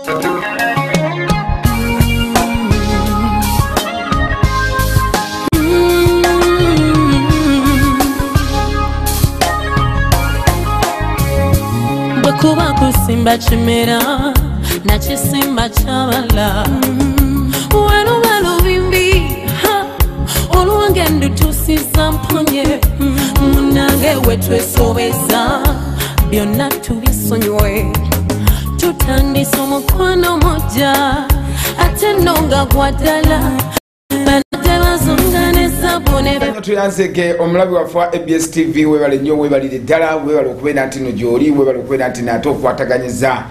Kuba kusimba chimera na chisimba chabala welu welu bimbi oluwange ndutusiza mponye munange wetwesobeza byonna tubisonyiwe tutandise omukwano mujja ate nno nga gwa ddala. Tuyanzege omulabi waffe wa ABS TV, webale nnyo, webalire ddala, webale okubeera nti no gy'oli, webale okubeera nti nate okwataganyiza.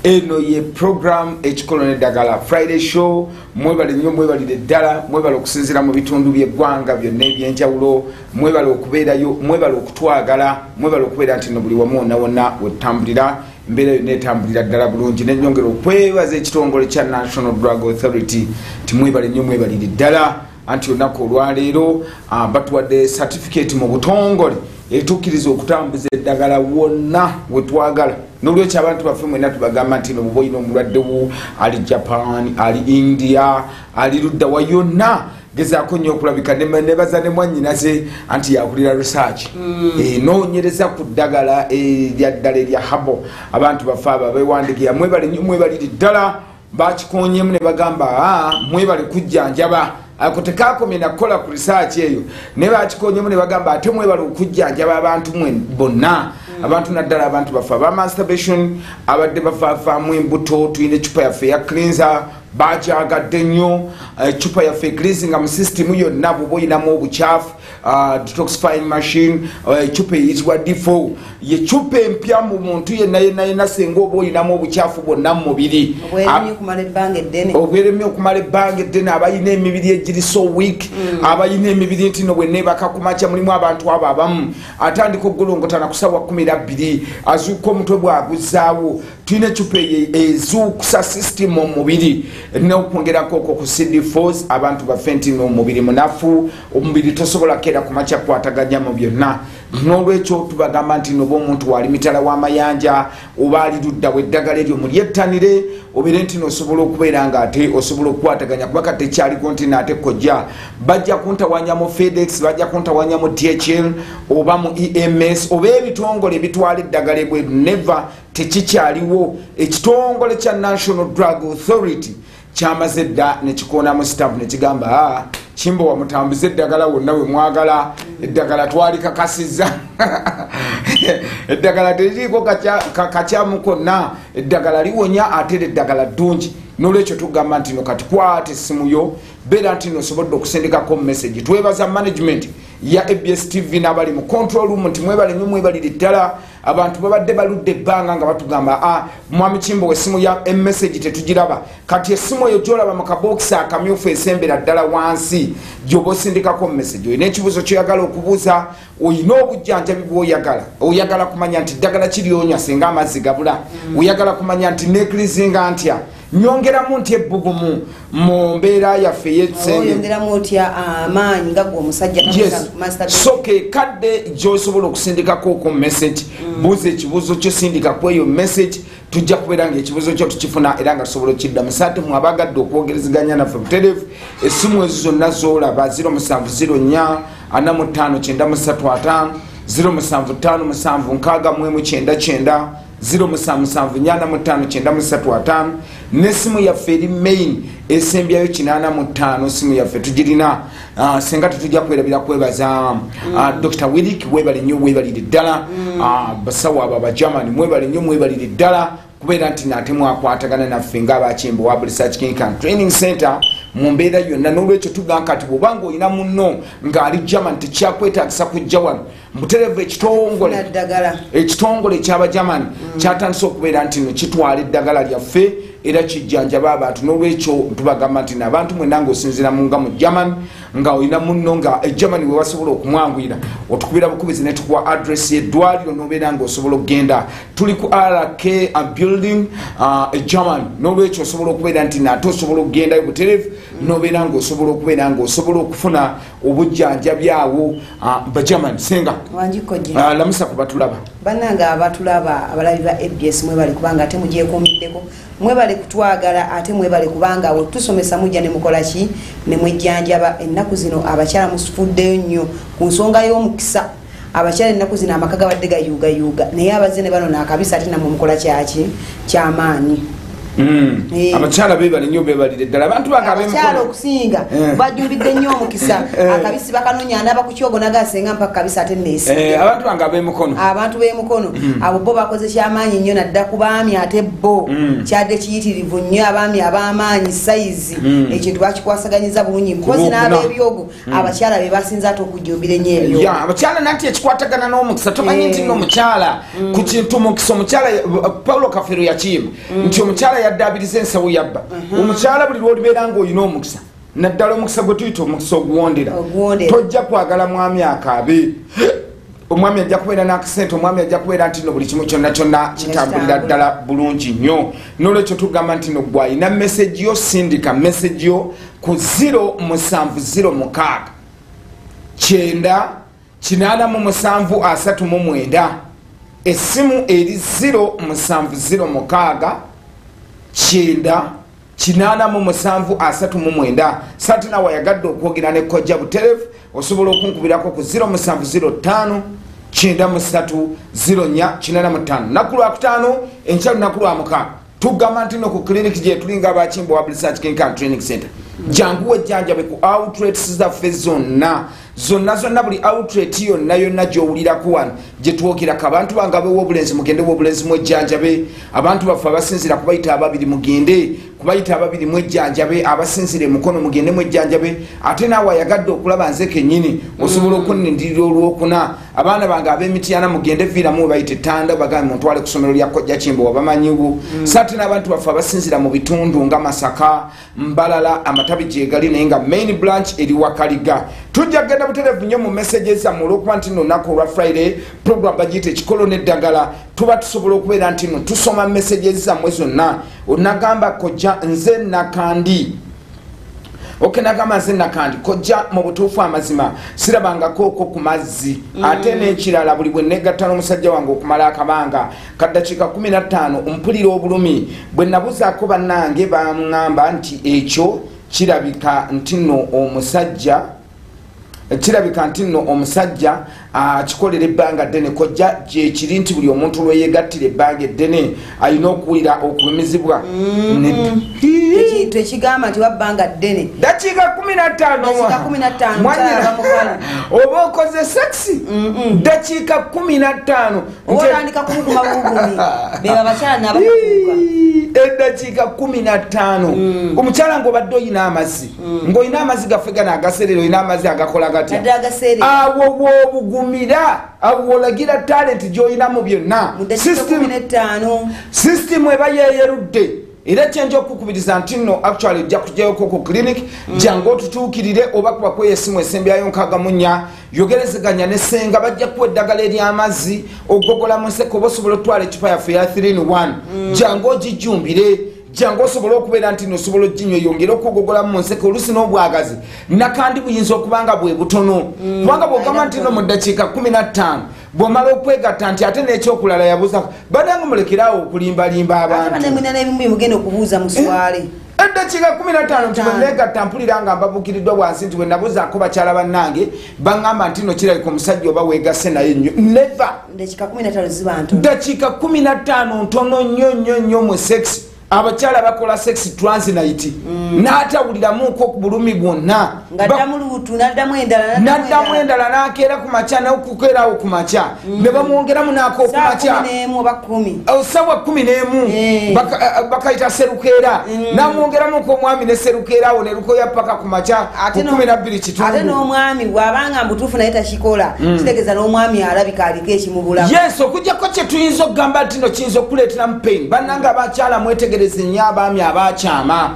Eno ye program Ekikolo n'Eddagala Friday Show. Mwebale nnyo, mwebalire ddala, mwebale okusinziira mu bitundu by'eggwanga byonna eby'enjawulo, mwebale okubeerayo, mwebale okutwagala, mwebale okubeera nti no buli wamu wonna wonna wetutambulira embeera yonna etambulira ddala bulungi. Nenyongera okwebaza ekitongole kya National Drug Authority nti mwebale nnyo, mwebalire ddala. Anti olunaku olwaleero batuwadde certificate mu butongole etukkiriza okutambuza eddagala wonna wetwagala. N'olwekyo abantu baffe mwenna tubagamba nti no bw'oba olina omulwadde wo ali Japan, ali India, ali ludda wa yonna, gezaako nnyo okulabika. Nebaza ne mwannyinaze anti yakulira research, enoonyereza ku ddagala erya ddala erya habo. Abantu baffe abo abeewandikira mwebale nnyo, mwebalire ddala. Bakikonyemu ne bagamba mwebale kujjanjaba. Ako tekakomye nakukola ku research eyo, ne bakikonyemu ne bagamba ate mwebale okujjanjaba abantu mwe bonna, abantu naddala abantu baffe aba masturbation abadde bafaafaamu embuto. Tulina ecupa yaffe eya cleanser, bakyagadde nnyo ecupa yaffe cleansinga mu system yonna bw'oba oyinamu obukyafu, detoxifying machine. Ecupa eyitibwa D4 ye cupa empya mu muntu yenna yenna yenna senga oba oyinamu obukyafu bwonna mu mubiri, obweremye okumala ebbanga eddene, abalina emibiri egiri so weak, abalina emibiri nti no bwe neebaka ku makya. Mulimu abantu abo abamu atandika okugolongotana ku ssaawa 12, azuuka omutwe bwaguzaawo. Tulina ecupa eyo ezuukusa system mu mubiri. N'okwongerako okwo ku CD4, abantu baffe nti n'omubiri munafu, omubiri tosobola keera ku makya kukwataganya mu byonna. N'olwekyo tubagamba nti noba omuntu wali mitala w'amayanja oba ali ludda weddagala eryo mulyettanire, obeere nti nosobola okubeera nga ate osobola okukwataganya, kuba kati tekyaliko nti naate kojja bajja kuntawanya mu FedEx, bajja kuntawanya mu DHL oba mu EMS oba ebitongole ebitwala eddagala ebweru. Never, tekikyaliwo. Ekitongole kya National Drug Authority kyamaze dda nekikoonamu stamp nekigamba Kimbowa mutambuze eddagala wonna we mwagala. Eddagala twalikakasizza, eddagala teririiko kakyamu konna, eddagala liwonya ate era eddagala ddungi. N'olwekyo tugamba nti no kati kwata essimu yo, beera nti no osobodde okusindikako message. Twebaza management ya ABS TV n'abali mu control room nti mwebale nnyo, mwebalire ddala. Abantu babadde baludde ebbanga nga batugamba mwami Kimbowa essimu ya message tetugiraba. Kati essimu eyo gy'olaba mu kabokisi akamyufu esembera ddala wansi gy'oba osindikako message. Olina ekibuuzo ky'oyagala okubuuza, olina obujjanjabi bw'oyagala, oyagala kumanya nti ddagala kiryonya singa amazzi gabula, oyagala kumanya nti neekirizinga ntya, nyongeramu nti ebbugumu mu mbeera yaffe ey'ekisenge, otya amaanyi nga gwe omusajja. So ke kadde gy'osobola okusindikako ku message. Buuza ekibuuzo kyo, sindika ku eyo message, tujja kubeera nga ekibuuzo kyo tukifuna era nga tusobola okiddamu. Saate mu abagadde okwogerezeganya naffe butereevu, essimu ezo zonna z'olaba 0704 45 93 5, 0757 61 99, 0774 45 93 5, n'essimu yaffe eri main esembyayo 85. Simu yaffe tugirina. Senga tetujja kwerabira kwebaza Dr Willik, webale nnyo, webalire ddala. Basawo abo Abagermany, mwebale nnyo, mwebalire ddala kubeera nti nate mwakwatagana naffe ng'Abakimbo Research Clinic and Training Center mu mbeera yonna. N'olwekyo tugamba kati bw'obanga olina munno ng'ali German, tekyakwetaagisa kujja wano muterevu. Ekitongole eky'Abagermany kyatandise okubeera nti no kitwala eddagala lyaffe era kijjanjaba abantu. N'olwekyo tubagamba nti n'abantu mwenna ng'osinziira mu nga mu German, nga olina munno nga e Germany we wasobola okumwanguyira, otukubira bukubizi ne tukuwa address y'eddwaliro n'obeera nga osobola okugenda. Tuli ku RK building e Germany. N'olwekyo osobola okubeera nti nate osobola okugendayo butereevu n'obeera nga osobola okubeera nga osobola okufuna obujjanjabi awo ba Germany. Senga lamusa ku batulaba. Bannange abatulaba, abalabi ba ABS, mwebale kubanga ate mugyekuumiddeko, mwebale kutwagala, ate mwebale kubanga we tusomesa mujja ne mukola ki, ne mwejjanjaba. Ennaku zino abakyala musifuddeyo nnyo ku nsonga y'omukisa. Abakyala ennaku zino amaka gabadde gayuugayuuga, naye abazze ne bano n'akabisa ate nammwe mukola kyaki kyamaanyi. Abakyala beebale nnyo, beebalire ddala. Abantu bange abakyala okusinga bajumbidde nnyo omukisa. Akabisi bakanoonya, anaaba ku kyogo nagasenga mpaka kabisa ate neesiga. Abantu bange ab'emukono, abantu b'emukono abo bo bakoze kyamaanyi nnyo, nadda ku baami ate bo kyadde kiyitirivu nnyo. Abaami ab'amaanyi sayizi ekintu bakikwasaganyiza bulungi, mpozi n'ab'ebyogo abakyala be basinze ate okujumbira ennyo ebyogo. Abakyala nanti ekikwatagana n'omukisa, tomanyi nti nno omukyala ku kintu mukisa. Omukyala Paulo Kafero yakiyima nti omukyala yaddaabiriza ensawo yabba. Omukyala buli lw'olibeera ng'olina omukisa, naddala omukisa gwe tuyita omukisa oguwondera, tojja kwagala mwami akaabe. Omwami ajja kubeera n'akasente, omwami ajja kubeera nti no buli kimu kyonna kyonna kitambulira ddala bulungi nnyo. N'olwekyo tugamba nti no gwe alina message yo, sindika message yo ku 0706 9 87 39. Essimu eri 0706 9 87 39. Sati nawe ayagadde okwogera ne Kojja buterevu, osobola okunkubirako ku 0705 93 04 85. Naku lwakutaano, enkya lunaku lwa mukaaga, tugamba nti no ku clinic gye tulinga abakimbo wa Research Clinic and Training Center, jangu wejjanjabe ku outlets zaffe zonna zonna zonna, buli outlet yonna yonna gy'owulirako wano gye twogerako. Abantu bange ab'obulenzi mugende w'obulenzi mwejjanjabe, abantu baffe abasinzira kubayita ababiri mugende kubayita ababiri mwejjanjabe, abasinzira emukono mugende mwejjanjabe. Ate naawe ayagadde okulaba nze kennyini osobola okunnindirira olwokuna. Abaana bange ab'emityana mugende viiramu we bayita ettanda, bagambe muntwale ku ssomero lya Kojja Kimbo wabamanyiwo. So ate n'abantu baffe abasinzira mu bitundu nga Masaka, Mbalala, amatabi gyegali, naye nga main branch eri Wakaliga. Tujja kugenda butereevu nnyo mu messages zammwe olw'okuba nti nno olunaku olwa Friday program bagiyita ekikolo n'eddagala, tuba tusobola okubeera nti nno tusoma messages zammwe zonna. Onagamba Kojja nze Nakandi. Ok, nagamba nze Nakandi Kojja, mu butuufu amazima sirabangako okwo ku mazzi. Ate n'ekirala, buli bwe negatta n'omusajja wange okumala akabanga ka ddakiika 15 mpulira obulumi. Bwe nabuzaako bannange baŋŋamba nti ekyo kirabika nti nno omusajja, kirabika nti nno omusajja akikolera ebbanga ddene. Kojja gyekiri nti buli omuntu lweyegattira ebbanga eddene alina okuwulira okulumizibwa? Ekintu ekigamba nti wabbanga ddene, dakiika 15 oba okoze sex, dakiika 15 otandika kubuguma bugumi. Beba abakyala n'abatuuka eddakiika 15. Omukyala ng'obadde oyina amazzi, ng'olina amazzi gaffe gano agaserera, olina amazzi agakola gatya, awo bw'obugumira, awo wolagira talent gy'olina mu byonna. System eba yeeyerudde. Era kyenja okukubiriza nti nno actually ojja kujjayoko ku clinic, jangu otutuukirire oba kuba kweyo essimu esembyayo 64, yogerezeganya ne ssenga, bajja kuwa eddagala ery'amazzi ogogola mu nseko, oba osobola otwala ecupa yaffe eya 3 in 1, jangu ogijjumbire, jangu osobola okubeera nti nosobola oginywa eyongere okugogolamu mu nseko. Oluusi n'obwagazi nakandi buyinza okuba nga bwe butono, kubanga bw'ogamba nti no mu ddakiika 15 bw'omala okwegatta nti ate n'ekyokulala yabuuza banange mulekeraawo okulimbalimba abantu. Mugenda okubuuza muswale eddakiika 15 nti bwe neegatta mpulira nga mbabuukiriddwa wansi, nti bwe nabuuzaako bakyala bannange baŋŋamba nti no kirabika omusajja oba weegasse naye nnyo. Never. Dakiika 15 ntono nnyo nnyo nnyo mu sex. Abakyala bakola sex transnight n'atawuliramuko ku bulumi bwonna, n'addamu endala, n'akeera ku makya, n'okukeerawo ku makya ne bamwongeramu n'ak'okumakya sawa 11 bakayita serukeera, n'amwongeramuko omwami ne serukeera awo ne lukoya paka ku makya ku 12 kitundu. Ate n'omwami bw'abanga mbutuufu naye takikola, kitegeeza n'omwami alabika aliko ekimubulamu. Yes, okuggyako Okujjako kye tuyinza okugamba nti no kiyinza okuleeteramu pain. Bannange abakyala mwetegereze nnyo abaami abakyama.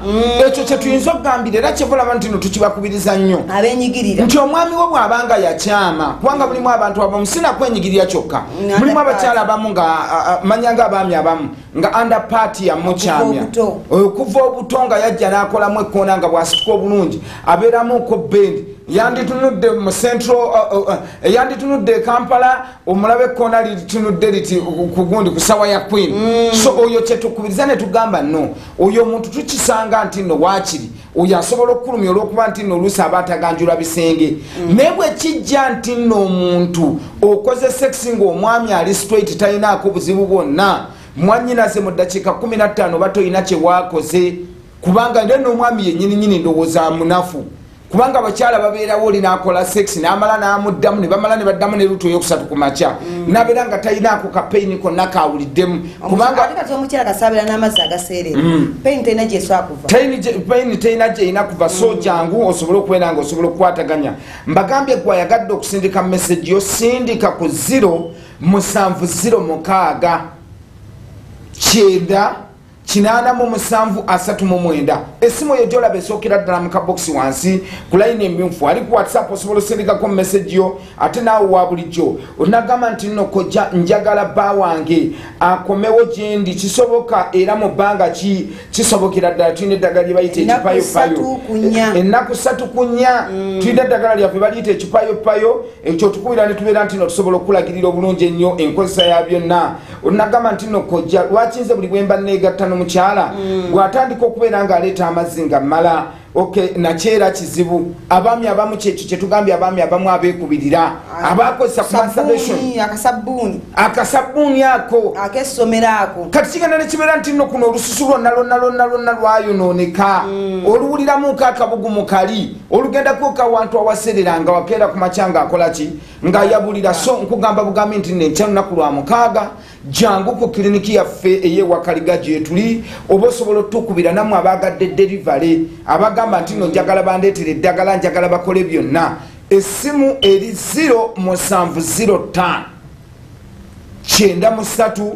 Ekyo kye tuyinza okugambira era kyevulaba nti no tukibakubiriza nnyo abenyigirira nti omwami we bw'abanga yakyama, kubanga mulimu abantu abamu sinakwenyigirira kyokka, mulimu abakyala abamu nga manyanga abaami abamu nga under party yamukyamya okuva obuto nga yajja n'akolamu ekkoona nga bw'asituka obulungi abeeramuko bendi yanditunudde mu central, yanditunudde Kampala omulabe ekkoona litunudde liti ku gundi ku ssawa ya Queen. So oyo kyetukubiriza ne tugamba no oyo omuntu tukisanga nti nno waakiri oyo asobola okukulumya olw'okuba nti nno oluusi aba ataganjula bisenge. Naye bwe kijja nti nno omuntu okoze sex ng'omwami ali straight talinaako buzibu bwonna, mwannyinaze mu ddakiika 15 oba toyina kye waakoze, kubanga nde n'omwami yennyini nnyini ndowooza munafu, kubanga abakyala babeerawo oli n'akola sex n'amala n'amuddamu ne bamala ne baddamu ne lutu eyokusatu ku makya n'abeera nga talinaako kapeyini konna kawuliddemu. Kubanga ate kati omukyala kasaabira n'amazzi agaseerera, peyini terina gyesobola kuva, peyini terina gyerina kuva. So jangu osobole okubeera nga osobola okukwataganya. Mbagambye gwe ayagadde okusindika message yo sindika ku 0 7 0 6 9 8 7 39. Esimu eyo gyolaba esookera ddala mu kabokisi wansi ku layini emyufu. Ali ku WhatsApp osobola osindikako message yo ate naawe wa bulijjo onagamba nti nno kojja njagala bba wange akomewo gye ndi, kisoboka era mu bbanga ki? Kisobokera ddala. Tulina eddagala lye bayita ekipayopayo, ennaku 3 ku 4 tulina eddagala lyaffe baliyita ekipayopayo. Ekyo tukubira ne tubeera nti nno tusobola okulagirira obulungi ennyo enkozesa ya byonna. Onagamba nti nno kojja lwaki nze buli bwe mba neegatta n'omukyala bw'atandika okubeera ng'aleeta amazzi nga mmala, okay, nakyera kizibu. Abaami abamu kyekyo kyetugambye, abaami abamu abeekubirira abakozesa ku masturbation akasabbuuni ako ak'essomero ako, kati kigenda ne kibeera nti nno kuno olususu lwonna lwonna lwonna lwonna lwayonooneka, oluwuliramuko akabugumu kali olugendako kawantu awaserera nga wakeera ku makya ng'akola ki, ng'ayabulira. So nkugamba bugambi nti nno enkya lunaku lwa mukaaga jangu ku kiriniki yaffe ey'ewakaliga gyetuli, oba osobola otukubira nammwe abaagadde delivery abagamba nti nno njagala bandeetere eddagala, njagala bakole byonna. Essimu eri 0 7 0 5 93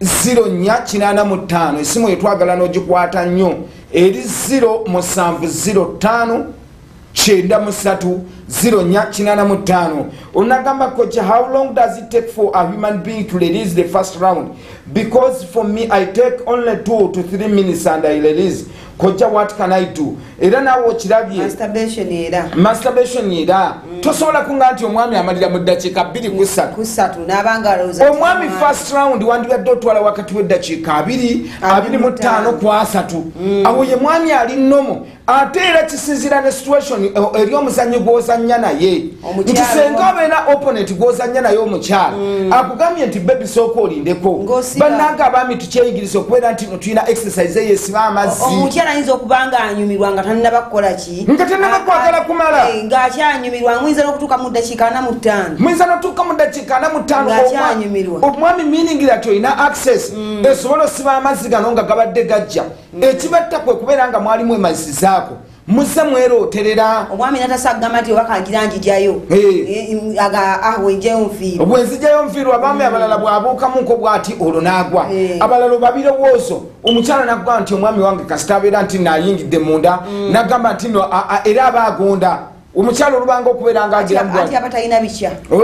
04 85. Essimu etwagala n'ogikwata nnyo eri 0 7 0 5 93 04 85. Onagamba kocha, how long does it take for a human being to release the first round? Because for me I take only 2 to 3 minutes and I release. Koja, what can I do? Era naawe okirabye masturbation era tosobola kunga nti omwami amalira mu ddakiika 2 ku 3 n'abanga alowooza omwami first round wandibadde otwala wakati w'eddakiika 2 25 ku 3. Awo ye mwami ali nnomo. Ate era kisinziira ne situation eri omuzannyo gw'ozannya naye, nti senga obeera opponent gw'ozannya naye omukyala akugambye nti baby sooka olindeko. Bannange abaami tukyeyigiriza okubeera nti tulina exercise eyesiba amazzi. Omukyala ayinza okuba nga anyumirwa nga tannaba kukola ki, nga tannaba kwagala kumala, ng'akyanyumirwa, muyinza n'okutuuka mu ddakiika 45, muyinza n'okutuuka mu ddakiika 45 ng'akyanyumirwa. Omwami meaning that olina access esobola osiba amazzi gano nga gabadde gajja. Ekibatta kwe kubeera nga mwalimu emazzizaako muze mwerooterera. Omwami natasagamba nti oba njijayo bwenzijayo nfiirwa. Abaami abalala bw'abuukamuko bw'ati olwo n'agwa, abalala babirowoozo. Omukyala n'agamba nti omwami wange kasita abeera nti naayingidde munda, n'agamba nti no era aba agonda. Omukyala olubanga okubeera nga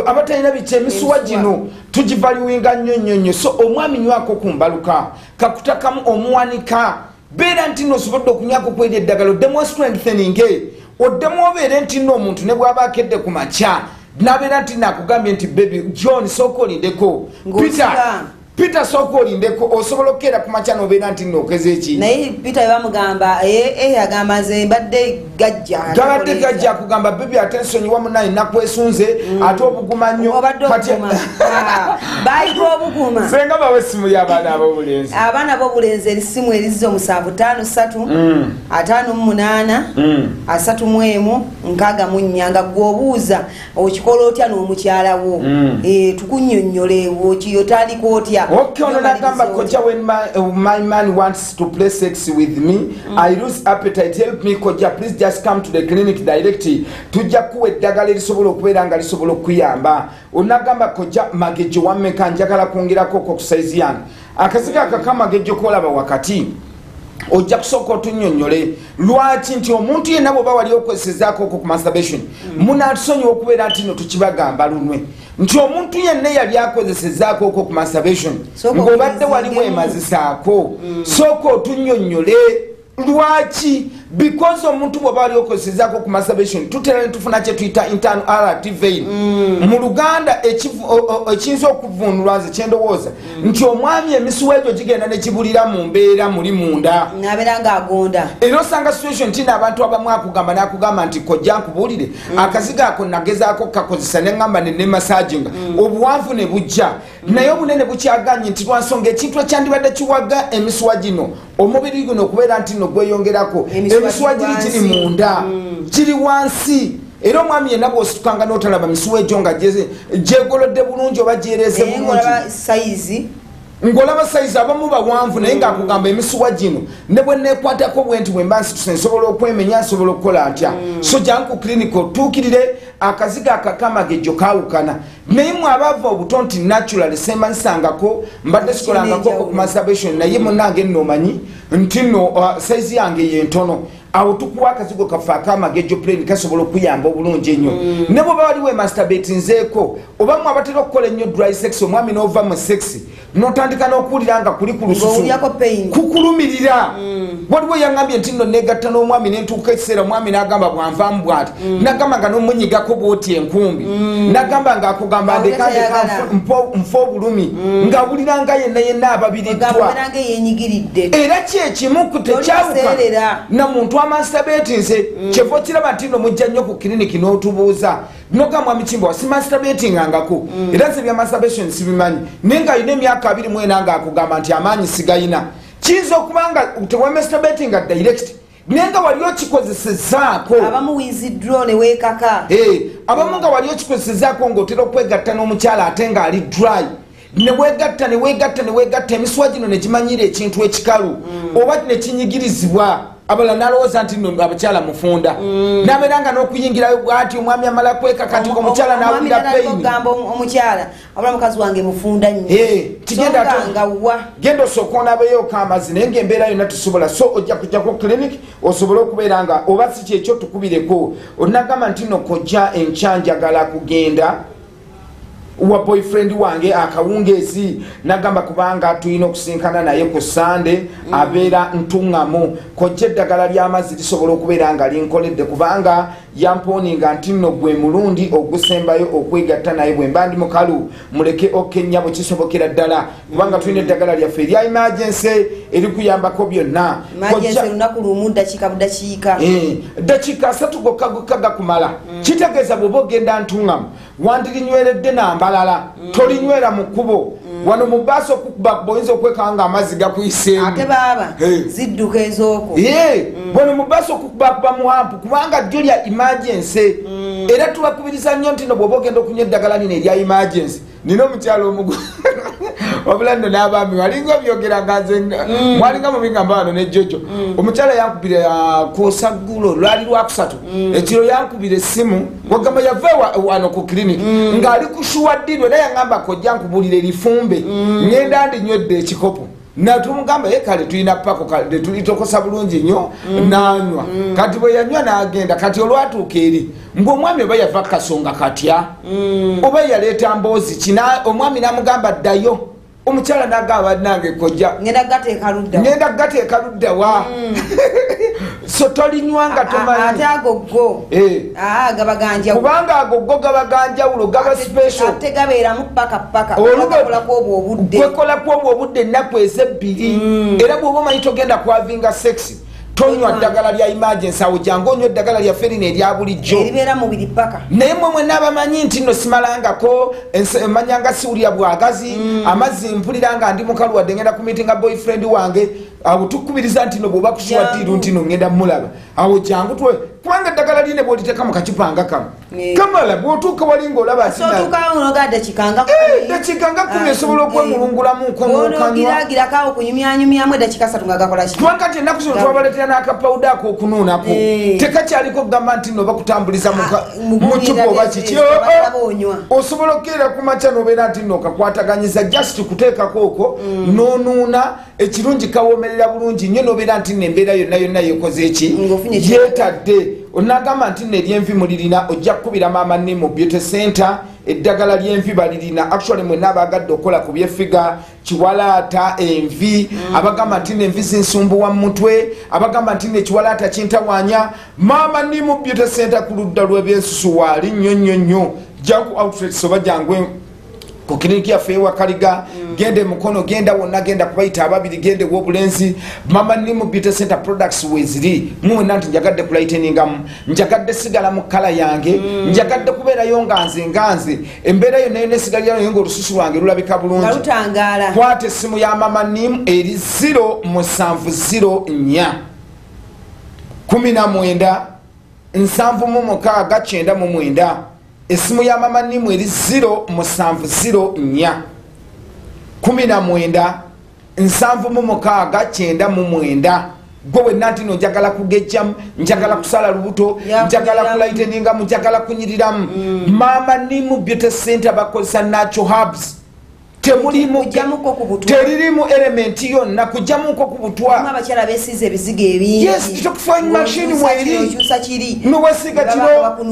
abatalina bikya emisuwa gino tugivaliwinga nnyo nnyo nnyo. So omwami nywako ku mbaluka kakutakamu omuwanika, beera nti nno osobodde okunywako kweri eddagala oddemu strengthening, oddemu obeere nti nno omuntu ne bw'aba akedde ku makya n'abeera nti nakugambye nti baby John sooka olindeko, Peter sooka olindeko, osobola okukeera ku makya n'obeera nti nno okeze eki. Naye Peter bamugamba agamba nze mbadde gajja, gabadde gajja akugamba baby ate nsonyiwa munnaye nakwesunze ate obuguma nnyo. Bayita obuguma. Senga bawe essimu y'abaana ab'obulenzi. Abaana ab'obulenzi essimu eri 07 53 58 31 64 nga gw'obuuza okikola otya n'omukyala wo, tukunnyonnyole otandika otya. Kojja. Okay, ono nagamba Kojja, when my man wants to play sex with me, I lose appetite. Help me Kojja, please just come to the clinic directly. Tujja kuwa eddagala erisobola okubeera nga lisobola okuyamba. Onagamba Kojja, magejo wammeka, njagala kwongerako ku size yange. Akazigo akakamagejjo kolaba wakati ojja kusooka otunnyonnyole lwaki nti omuntu yenna bw'oba wali okozesezaako ku masturbation, munaatusonyiwa okubeera nti no tukibagamba lunwe nti omuntu yenna yali akozesezaako ku masturbation ng'obadde wali weemazisaako, sooka otunnyonnyole lwaki, because omuntu bw'oba wali okozesezaako ku masturbation tutera ne tufuna kye tuyita internal RT vein. Mu Luganda ekiyinza okuvvuunulwa nze kyendowooza nti omwami emisuwa egyo gigenda ne kibulira mu mbeera muli munda, nabeera ng'agonda. Era osanga situation nti n'abantu abamu akugamba n'akugamba nti kojja nkubuulire, akazigo ako nagezaako kukakozesa ne ŋŋamba ne nemasaginga obuwanvu ne bujja, naye obunene bukyaganye nti lwansonga ekintu ekyandibadde kiwaga emisuwa gino omubiri guno okubeera nti no gweyongerako, emisuwa giri kiri munda, kiri wansi. Era omwami yenna bw'ositukanga n'otalaba misuwa egyo nga gyegolodde bulungi oba gyereeze bulungi, ng'olaba sayizi abamu bawanvu naye ng'akugamba emisuwa gino ne bwe neekwatako bwe nti bwe mba nsituse nsobola okwemenya, nsobola okukola ntya. So jangu ku clinic otuukirire, akazigo akakamagejjo kaawukana. Naye mwe abaava obuto nti natural semba nsangako mbadde sikolangako ku masturbation, naye munnange nno omanyi nti nno sayizi yange yentono, awo tukuwa akazigo kaffe akamagejjo plain kasobola okuyamba obulungi ennyo. Ne bw'oba wali wemasturbate nzeeko, oba mwe abatera okukola ennyo dry sex, omwami n'ova mu sex n'otandika n'okuwulira nga kuli ku lususu kukulumirira. Waliwo yaŋŋambye nti nno neegatta n'omwami ne ntuuka ekiseera omwami n'agamba bwanvaamu bw'ati, n'agamba nga n'omunyigako bw'oti enkumbi, n'agamba ng'akugamba ndeka ndeka nfa obulumi, ng'awulira nga yenna yenna ababiriddwa. Era kyekimu ku tekyawuka na muntu amasturbating nze kyeva okiraba nti nno mujja nnyo ku kiriniki n'otubuuza noga mwami Kimbowa simasturbatingangako, era nze bya masturbation sibimanyi, naye ng'alina emyaka 24 ng'akugamba nti amaanyi sigayina. Kiyinza okuba nga tewamasturbatinga direct, naye nga wali okikozesezaako. Abamu withdraw ne weekaka. Abamu nga wali okikozesezaako ng'otera okwegatta n'omukyala ate ng'ali dry, ne weegatta ne weegatta ne weegatta emisuwa gino ne gimanyira ekintu ekikalu oba ne kinyigirizibwa. Abalala n'alowooza nti nno abakyala mufunda, n'abeera nga n'okuyingirayo bw'ati omwami amala kweka kati omukyala n'awulira pain. Ogamba omukyala abula mukazi wange mufunda nnyo, genda osooka onaabeyooko amazzi, naye ng'embeera yonna tusobola. So ojja kujja ku clinic osobole okubeera nga oba si kyekyo tukubireko. Onagamba nti nno kojja enkya njagala kugenda wa boyfriend wange akawungeezi, nagamba kubanga tulina okusinkana naye ku Sande, abeera ntuŋŋamu. Kojja eddagala ly'amazzi lisobola okubeera nga linkoledde kubanga yamponinga nti nno gwe mulundi ogusembayo okwegatta naye bwe mba ndi mukalu, muleke okenya bwe kisobokera ddala, kubanga tulina eddagala lyaffe erya emergency erikuyambako byonna. Lunaku lumu ddakiika budakiika, ddakiika 3 gokka gokka gakumala. Kitegeeza bw'oba ogenda ntuŋŋamu wandirinyweredde nambalala, tolinywera mu kkubo. Wano mu bbaasi okukuba oyinza okwekanga amazzi gakuyiseemu, ate baaba zidduka ezooko. Wano mu bbaasi okukubakuba muwampu kubanga ddyo lya emergency. Era tubakubiriza nnyo nti no bw'oba ogenda okunywa eddagala lino erya emergency. Nina omukyala omugu wabula nno n'abaami walinga byogera nga nze mwalinga mubingamba wano ne Jojo. Omukyala yankubira kwosaggulo lwali lwakusatu ekiro, yankubira essimu wagamba yava wano ku clinic ng'ali kushuwa ddiiro, era yaŋŋamba kojja nkubuulira erifumbe ŋŋenda ndinywedde ekikopo. Natumugamba ye kale tulina pako kale tulitokosa bulungi nnyo, n'anywa. Kati bwe yanywa n'agenda, kati olwatuuka eri ng'omwami oba yava kasonga katya oba yaleeta mboozi ki, omwami n'amugamba ddayo. Omukyala n'agamba nange kojja ngenda gateeka ludda wa. So tolinywa nga tomanyi. Ate ago go gaba ganjawulo, kubanga ago go gaba ganjawulo, gaba special, ate gabeeramu paka paka, olwekolako obwo obudde, kwekolako obwo obudde ennaku ezebbiri. Era bw'oba omanyi togenda kwavinga sex, tonywa ddagala lya emergency, awo jangu onywa eddagala lyaffe lino erya bulijjo eribeera mubiri paka. Naye mmwe mwenna abamanyi nti nno simalangako, manyanga siwulira bwagazi, amazzi mpulira nga ndi mukalu wadde ngenda ku meetinga boyfriend wange, awo tukubiriza nti no bw'oba kushuwa ddiiru nti no ngenda mulaba, awo jangu Kubanga eddagala line bw'oliteeka mu kacupa nga kano kamala, bw'otuuka wali ng'olaba dakiika nga 10 esobola okwemulungulamu nkonoogiragirakawo kunyumyanyumyamu eddakiika 3 nga gakola ki. Kubanga nti ennaku zino twabaleetera n'akapawuda ak'okunuunako, tekakyaliko kugamba nti nno bakutambuliza mu cupa oba kiki. Osobola okukeera ku makya n'obeera nti nno okakwataganyiza, just kuteekako okwo n'onuuna. Ekirungi kawoomerera bulungi nnyo, n'obeera nti nno embeera yonna yonna yekoze eki yeetadde. Onagamba nti nno eryenvi mulirina, ojja kukubira Maama Nimu Beauty Center, eddagala ly'envi balirina. Actually mwenna abaagadde okukola ku byefiga, kiwalaata, envi, abagamba nti nno envi zinsumbuwa mu mutwe, abagamba nti nno ekiwalaata kintawaanya, Maama Nimu Beauty Center ku ludda lw'ebyensusu waali nnyo nnyo nnyo. Jangu outlets oba jangu ku kiriniki yaffe ewakaliga, genda emukono, genda wonna, genda kubayita ababiri, genda ew'obulenzi. Mama Nimu Beauty Center products weziri. Mwenna nti njagadde kulighteningamu, njagadde sigala mu kkala yange, njagadde kubeerayo nga nze nga nze, embeera yonna yonna esigalirayo naye ng'olususu lwange lulabika bulungi, kwata essimu ya Mama Nimu eri 0704 19 76 99. Esimu ya Mama Nimu eri 0704 19 76 99. Gwe wenna nti no njagala kugejjamu, njagala kusala lubuto, njagala kulighteningamu, njagala kunyiriramu, Mama Nimu Beauty Center bakozesa natural herbs, temulimu teririmu elementi yonna kujjamuko ku butwa. Abakyala besiize ebizigo ebingi. Yes, detoxifying machine mweri nowesiga kino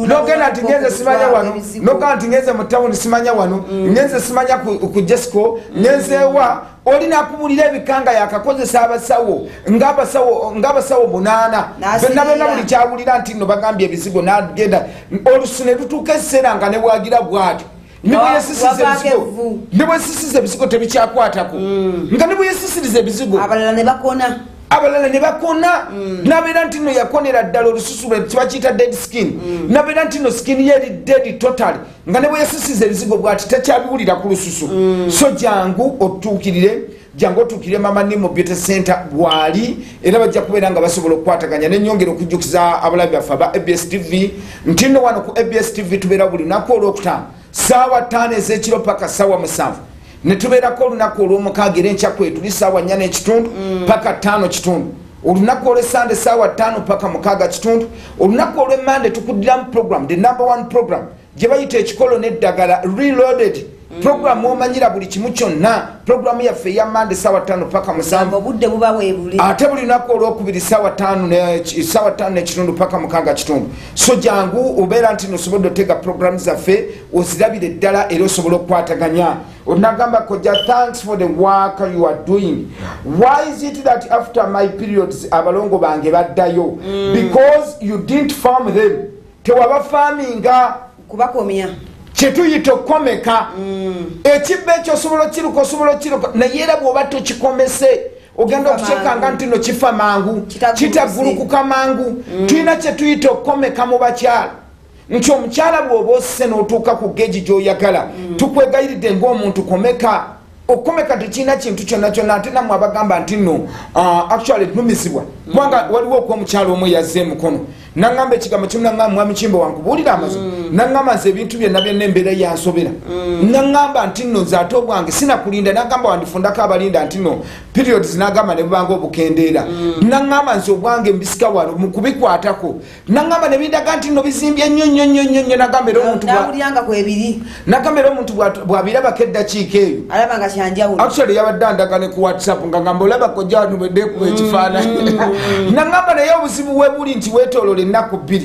nogenda nti ngenze simanya wano, nogenda nti ngenze mu tawuni simanya wano, ngenze simanya ku Jesco, ngenze wa olina akubulira ebikanga yakakozesa abasawo ng'abasawo 8 bonna bonna buli kyawulira nti nno bagambye ebizigo n'agenda olusu ne lutuuka ekiseera nga ne bwagira bw'atyo ne bwesisiza ebizigo tebikyakwatako, nga ne bwesisiriza ebizigo abalala ne bakona, abalala ne bakona. Nabeera nti nno yakonera ddala olususu lwe kibakiyita dead skin, nabeera nti nno skin ye eri dead totally, nga ne bwesisiza ebizigo bw'ati takyabiwulira ku lususu. So jangu otuukirire, jangu otuukirire Mama Nimu Beauty Center bwali, era bajja kubeera nga basobola okukwataganya. Nenyongera okujjukiza abalabi baffe aba ABS TV nti nno wano ku ABS TV tubeera buli lunaku olwokutaano saawa 5 ez'ekiro paka saawa 7, ne tubeerako olunaku olw'omukaaga era enkya kwetuli saawa 4:15 paka 5:15, olunaku olw'essande saawa 5 paka 6:15, olunaku olw'emmande tukuddiramu program, the number 1 program gye bayita ekikolo n'eddagala reloaded program, omanyira buli kimu kyonna. Programu yaffe eya Mande saawa 5 paka 7, obudde buba weebuli, ate buli lunaku olwokubiri saawa 5:15 paka 6:15. So jangu obeera nti nosobodde otega programu zaffe ozirabire ddala era osobola okukwataganya. Onagamba Kojja, thanks for the work you are doing. Why is it that after my periods abalongo bange baddayo? Because you didn't farm them. Tewabafaminga kubakomya kyetuyita okukomeka. Ekibba ekyo osobola okiruka, osobola okiruka, naye era bw'oba tokikomese ogenda okukyekanga nti no kifa mangu, kitagulukuka mangu. Tulina kyetuyita okukomeka mu bakyala, nti omukyala bw'oba osse n'otuuka ku geegi gy'oyagala, tukwegayiridde ng'omuntu komeka. Okukomeka tekirina kintu kyonna kyonna. Ate nammwe abagamba nti nno actually nnumizibwa, kubanga waliwo okw'omukyala omu eyazze emukono naŋŋamba ekigambo kimu, naŋŋamba mwami Kimbo wankubuulira amazima, naŋŋamba nze ebintu byonna byonna embeera yansobera, naŋŋamba nti nno nze ate obwange sinakulinda, naŋŋamba wandifundako abalinda nti nno periods, naŋŋamba ne bubanga obukendeera, naŋŋamba nze obwange mbisika wano mu kubikwatako, naŋŋamba ne bindaga nti nno bizimbye nnyo nnyo nnyo nnyo nnyo. Nagamba era omuntu nawuliranga kwebiri, nagamba era omuntu bw'abirabako eddakiika eyo alaba nga kyanjawulo. Actually yabadde andaga ne ku WhatsApp nga ngamba olaba Kojja wano bwe ndeekuba ekifaananyi, naŋŋamba naye obuzibu we buli nti weetooloola ennaku 2,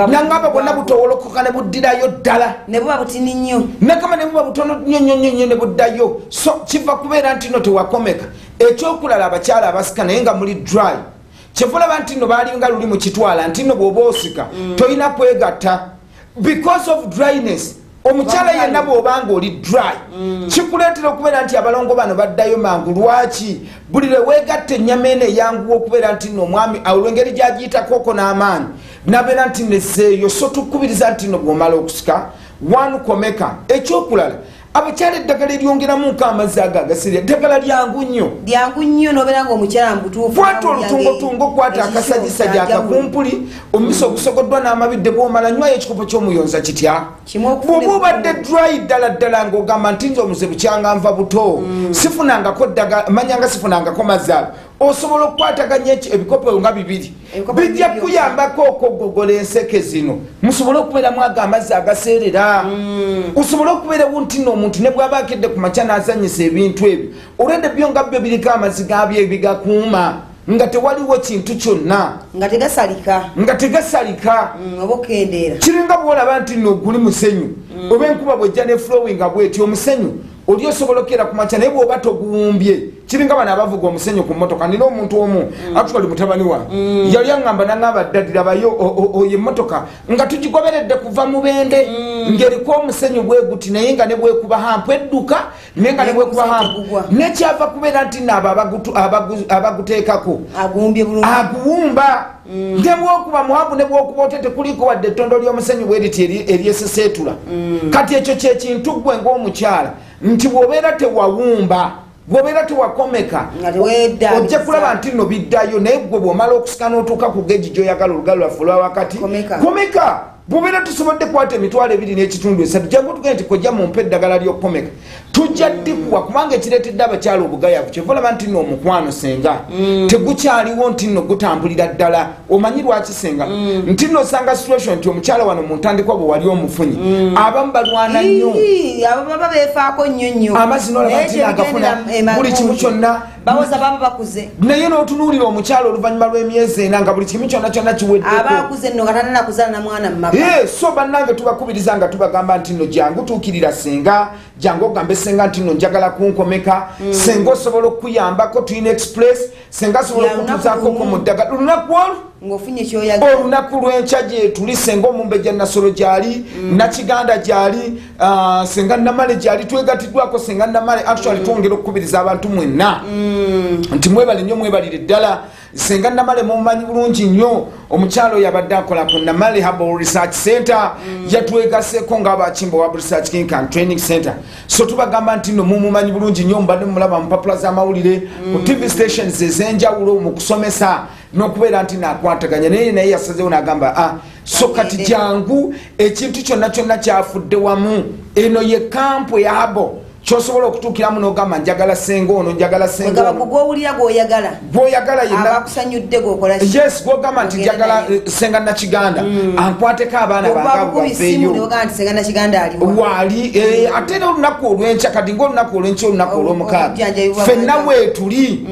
naŋŋamba bwonna butowolokoka ne buddirayo ddala, ne buba butini nnyo, nagamba ne buba butono nnyo nnyo nnyo nnyo ne buddayo. So kiva kubeera nti nno tewakomeka. Ekyokulala abakyala abasika naye nga muli dry, kyeva olaba nti nno baalinga luli mu kitwala nti nno bw'oba osika tolina kwegatta because of dryness. Omukyala yenna bw'obanga oli dry kikuleetera okubeera nti abalongo bano baddayo mangu. Lwaki? Buli lwe weegatta ennyama eno eyanguwa okubeera nti nno omwami olw'engeri gy'agiyitako n'amaanyi nabeera nti nezzeeyo. So tukubiriza nti nno bw'omala okusika one komeka. Ekyokulala Abakyala eddagala eryongeramuko amazzi ago agasirya ddagala lyangu nnyo. Lyangu nnyo n'obeera ng'omukyala mu butuufu. Kwata olutungotungo, kwata akasagisaji akakumpuli, omumisa ogusogoddwa n'amabidde, bw'omala nywayo ekikopo ky'omuyonza kitya. Bw'oba obadde dry ddala ddala ng'ogamba nti nze omuze bukyanga nva buto, sifunangako ddagala, manyanga sifunangako mazzi ago, osobola okukwataganya ebikopo nga bibiri bijja kuyambako okugogola enseke zino, musobole okubeeramu ago amazzi agaseerera. Osobole okubeerawo nti nno omuntu ne bw'aba akedde ku makya n'azannyisa ebintu ebyo, olwedde byo nga byo biriko amazzi gaabyo ebigakuuma nga tewaliwo kintu kyonna, nga tegasalika, nga tegasalika oba okendeera. Kiringa bw'olaba nti nno guli musenyu, oba enkuba bw'ejja ne flowing nga bw'etyo omusenyu oli osobola okkeera ku makya, naye bw'oba toguwumbye, kiringa bano abavuga omusenyu ku mmotoka. Nina omuntu omu, actually mutabani wange, yali aŋŋamba n'aŋŋamba ddadirabayo oyo emmotoka nga tugigoberedde kuva Mubende, ng'eriko omusenyu bwe guti, naye nga ne bwekuba hampu edduka, naye nga ne bwekuba hampu nekyava kubeera nti nno abo abaguteekako aguwumba ne bwokuba muhampu ne bwokuba ote tekuliko wadde ettondo ly'omusenyu bwe riti eryeseseetula. Kati ekyo kyekintu ggwe ng'omukyala nti bw'obeera tewawumba, bw'obeera tewakomeka, ojja kulaba nti nno biddayo. Naye ggwe bw'omala okusika n'otuuka ku geegi gy'oyagala, olugalo lwaffe olwa wakati, komeka. Bw'obeera tusobodde kwata 2,500 3, jangu tugende nti kojja mumpe eddagala ly'okukomeka, tujja ddikuwa, kubanga ekireetedde abakyala obugayavu kyeva olaba nti nno omukwano senga tegukyaliwo, nti nno gutambulira ddala. Omanyi lwaki senga? Nti nno osanga situation nti omukyala wano mu ntandikwa bwe wali omufunyi, abamu balwana nnyo, abo baba beefaako nnyo nnyo, amazzi n'olaba nti agafuna buli kimu kyonna, bawoza baba bakuze. Naye n'otunuulira omukyala oluvannyuma lw'emyezi 4 nga buli kimu kyonna kyonna kiweddeko, aba akuze nno nga tanna kuzaala na mwana mu maka. So bannange tubakubiriza nga tubagamba nti nno jangu tuukirira senga, jangu ogambe senga nti nno njagala kunkomeka, senga osobola okuyambako, tulina express, senga asobola okutuusaako mu ddagala olunaku olwo ng'ofunye ky'oyagala. Olunaku lw'enkya gye tuli, senga Omumbejja Nassolo gy'ali, Nakiganda gy'ali, senga Namale gy'ali, twegatiddwako senga Namale. Actually twongera okukubiriza abantu mwenna nti mwebale nnyo, mwebalire ddala. Senga Namale mumanyi bulungi nnyo, omukyalo oyo abadde akola ku Namale Herbal Research Center, yatwegaseeko ng'abakimbo Herbal Research Clinic and Training Center. So tubagamba nti nno mumumanyi bulungi nnyo, mubadde mumulaba mu mpapula z'amawulire, ku TV stations ez'enjawulo mu kusomesa n'okubeera nti naakwataganya naye, naye yasazeewo n'agamba so kati jangu, ekintu kyonna kyonna kyafudde wamu. Eno ye kampu ya Herbal kyosobola okutuukiramu n'ogamba njagala senga ono, njagala senga ono. Gw'owulira gw'oyagala, gw'oyagala yenna abakusanyudde gw'okola ki? Yes, gw'ogamba nti njagala senga Nakiganda ankwateko abaana bange abo baveeyo. Waali ate n'olunaku olw'enkya, kati ng'olunaku olw'enkya, olunaku olw'omukaaga ffenna weetuli,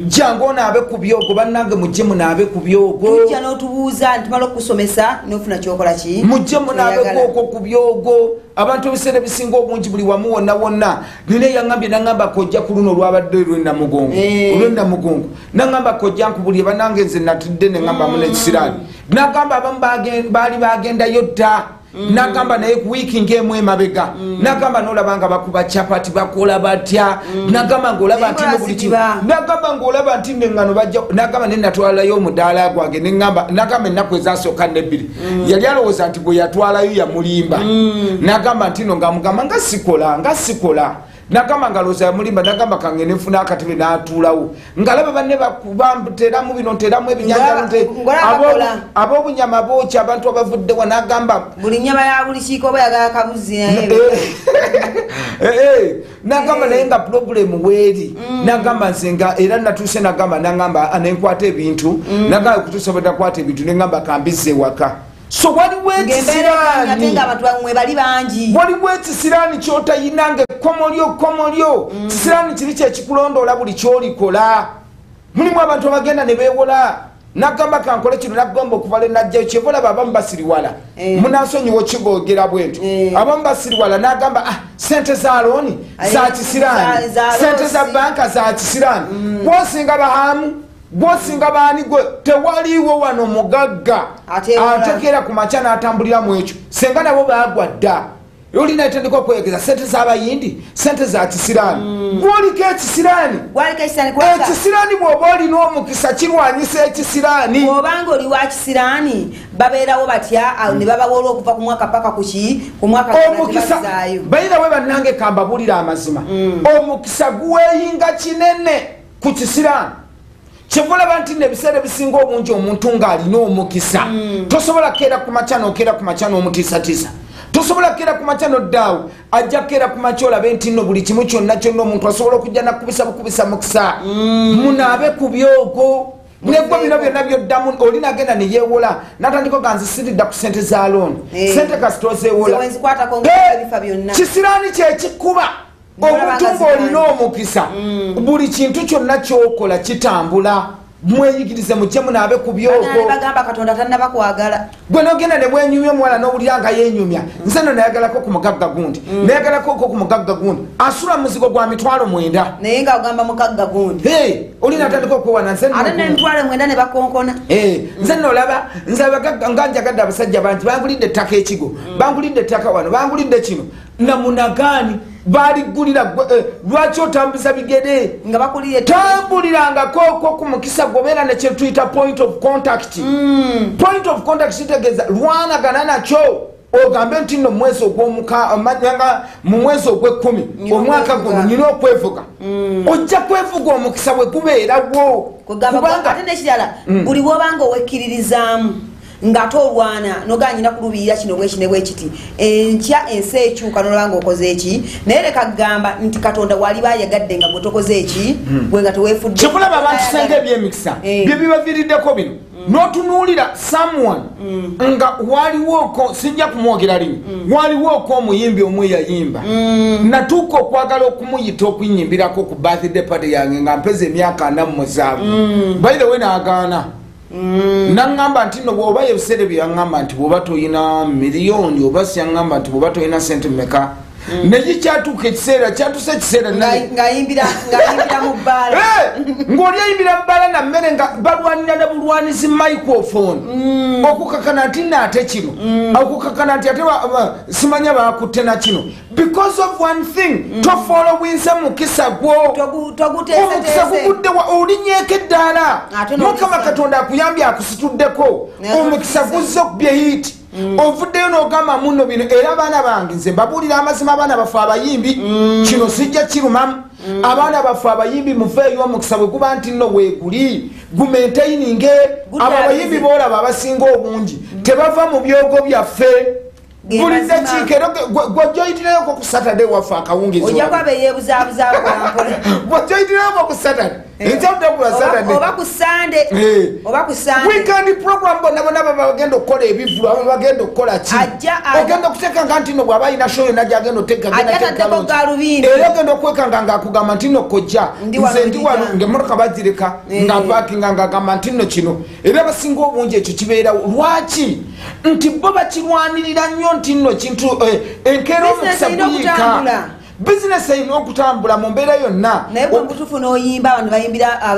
jangu onaabe ku byogo. Bannange mujje munaabe ku byogo. Tujja n'otubuuza ntumala okukusomesa n'ofuna ky'okola ki? Mujje munaabeko okwo ku byogo. Abantu ebiseera ebisinga obungi buli wamu wonna wonna nina yaŋŋambye naŋŋamba kojja ku luno olwabadde olw'enamugongo, olw'enamugongo naŋŋamba kojja nkubulye bannange nze natudde ne ŋŋambamu n'ekisiraani, nagamba abamu baali bagendayo dda, nagamba naye ku wiiki ng'emu emabega, nagamba n'olaba nga bakuba chapati bakola batya, nagamba ng'olaba nti no buli kimu, nagamba ng'olaba nti n'eŋŋano bajja, nagamba ne natwalayo omudaala gwange ne ŋŋamba, nagamba ennaku ezasooka n'ebbiri yali alowooza nti bwe yatwalayo yamulimba, nagamba nti no ng'amugamba nga sikola, nga sikola, nagamba nga alowooza yamulimba, nagamba kangende nfune akatebe n'atuulawo ng'alaba banne bakuba nteramu bino, nteramu ebinyanjalo, ab'obunyama bookya abantu abavuddewa, nagamba buli nnyama ya buli kiiko oba yagala kabuzi naye. Nagamba naye nga pulobulemu weeri, nagamba nze nga era natuuse, nagamba nagamba nenkwata ebintu, nagamba okutuusa bwe nakwata ebintu ne ŋŋamba kambizze ewaka. So waliwo ekisiraani, waliwo ekisiraani ky'otayina ng'ekkomo lyo, kkomo lyo kisiraani kiri kyekikulondoola buli ky'olikola. Mulimu abantu abagenda ne beewola, nagamba kankole kino, nagamba okuva lwe najjayo, kyeva olaba abamu basiriwala, munansonyiwa okigogera bwe ntyo, abamu basiriwala nagamba sente za looni za kisiraani, sente za banka za kisiraani, gwosinga bahamu, gwosinga baani, gwe tewaliiwo wano mugagga atekeera ku makya n'atambulira mu ekyo. Senga nabo baagwa dda. Olina etandika okweyogeza sente z'abayindi, sente za kisiraani. Gwoliko ekisiraani. Ekisiraani bw'oba olina omukisa kirwanyisa ekisiraani. Bw'obanga oli wa kisiraani babeerawo batya ne babawola okuva ku mwaka paka ku ki ku mwaka omukisa. Bayira we bannange kambabuulira amazima. Omukisa guweeyinga kinene ku kisiraani. Kyevulaba nti n'ebiseera ebisinga obungi omuntu ng'alina omukisa tosobola kukeera ku makya n'okeera ku makya n'omutiisatiisa. Tosobola kukeera ku makya n'oddaawo, ajja kukeera ku makya olabe nti nno buli kimu kyonna kyonna omuntu asobola okujja nakubisa bukubisa mukisa. Munaabe ku byogo negwe bino byonna byoddamu oli nagenda ne yeewola n'atandika oga nze siridda ku sente za looni, sente kasita ozeewola. Kisiraani kyekikuba. Omuntu ng'olina omukisa buli kintu kyonna ky'okola kitambula. Mweyigirize mujje munaabe ku byogo. Bagamba Katonda tannaba kwagala. Gwe n'ogenda ne bwenyumya omuwala n'owulira nga yeenyumya, nze nno nayagalako ku mugagga gundi, nayagalako ku mugagga gundi, asula muzigo gwa 90,000 naye nga ogamba mugagga gundi. Oli n'atandika okwewana nze ate n'90,000 ne bakonkona. Nze nno olaba nze abagagga nga njagadde abasajja bangi bangulidde ettaka ekigo, bangulidde ettaka wano, bangulidde kino, namunagaani baligulira. Lwaki otambuza bigere nga bakulire? Tambulirangako okwo ku mukisa gwobeera ne kye tuyita point of contact. Point of contact kitegeeza lwanagana nakyo ogambe nti nno mwezi mu mwezi ogw'ekkumi omwaka guno nina okwevuga. Ojja kwevuga omukisa bwe gubeerawo. Kubanga ate n'ekirala buli bw'obanga owekkiririzaamu ng'ate olwana nogaa nyina kulubirira kino bweki ne bwekiti, enkya ensi ekyuka n'olaba ng'okoze eki. Naye leka kugamba nti Katonda waliba ayagadde nga gwe tokoze eki, gwe nga teweefudde. Kyekulaba abantu senga ebyemikisa bye bibaviiriddeko bino. N'otunuulira someone nga waliwooko, sijja kumwogera linnya, waliwooko omuyimbi omu eyayimba. Natuuka okwagala okumuyita okunyimbirako ku birthday party yange nga mpeza emyaka 47. By the way n'agaana. Naŋŋamba nti nno bw'oba ebiseera bye yaŋŋamba nti bw'oba toyina miliyoni oba si yaŋŋamba nti bw'oba toyina sente mmeka. Naye kyatuuka ekiseera, kyatuuse ekiseera ng'ayimbira mu bbaala. Ng'oli ayimbira mu bbaala na mmere nga balwanira ne bulwanizi microphone. Okukakana nti nno ate kino, okukakana nti ate simanya baakutte na kino. Because of one thing, tofollowinze mukisa gwo. Omukisa gugudde olinyeeko eddaala. Mukama Katonda akuyambye akusituddeko. Omukisa guzze okubye hit. Ovuddeyo n'ogamba munno bino. Era abaana bange nze mbabuulira amazima, abaana baffe abayimbi kino sijja kirumamu. Abaana baffe abayimbi muveeyo omukisa bwe guba nti nno weeguli gumaintaininge. Abo abayimbi boolaba abasinga obungi tebava mu byogo byaffe. Buli ddakiika era gw'ojja oyitirayoko ku Saturday waffe akawungeezi. Ojja kuba beyeebuzaabuzaako mpola. Gw'ojja oyitirayoko ku Saturday. Oba ku Sunday. Oba ku Sunday. Weekend program bonna bonna bagenda okukola ebivvulu, abamu bagenda okukola ki? Ogenda okuteekanga nti nno bw'aba alina show yonna gy'agenda oteeka, Ajja ataddeko gaalubindi. Era ogenda okwekanga ng'akugamba nti nno kojja, nze ndi wano ng'emmotoka bagireka, ng'apaakinga ng'agamba nti nno kino. Era abasinga obungi ekyo kibeerawo. Lwaki? Nti bo bakirwanirira nnyo nti nno kintu enkeera omukisa guyiika. Bizinesi erina okutambula mu mbeera yonna. Naye bwe mutuufu n'oyimba abantu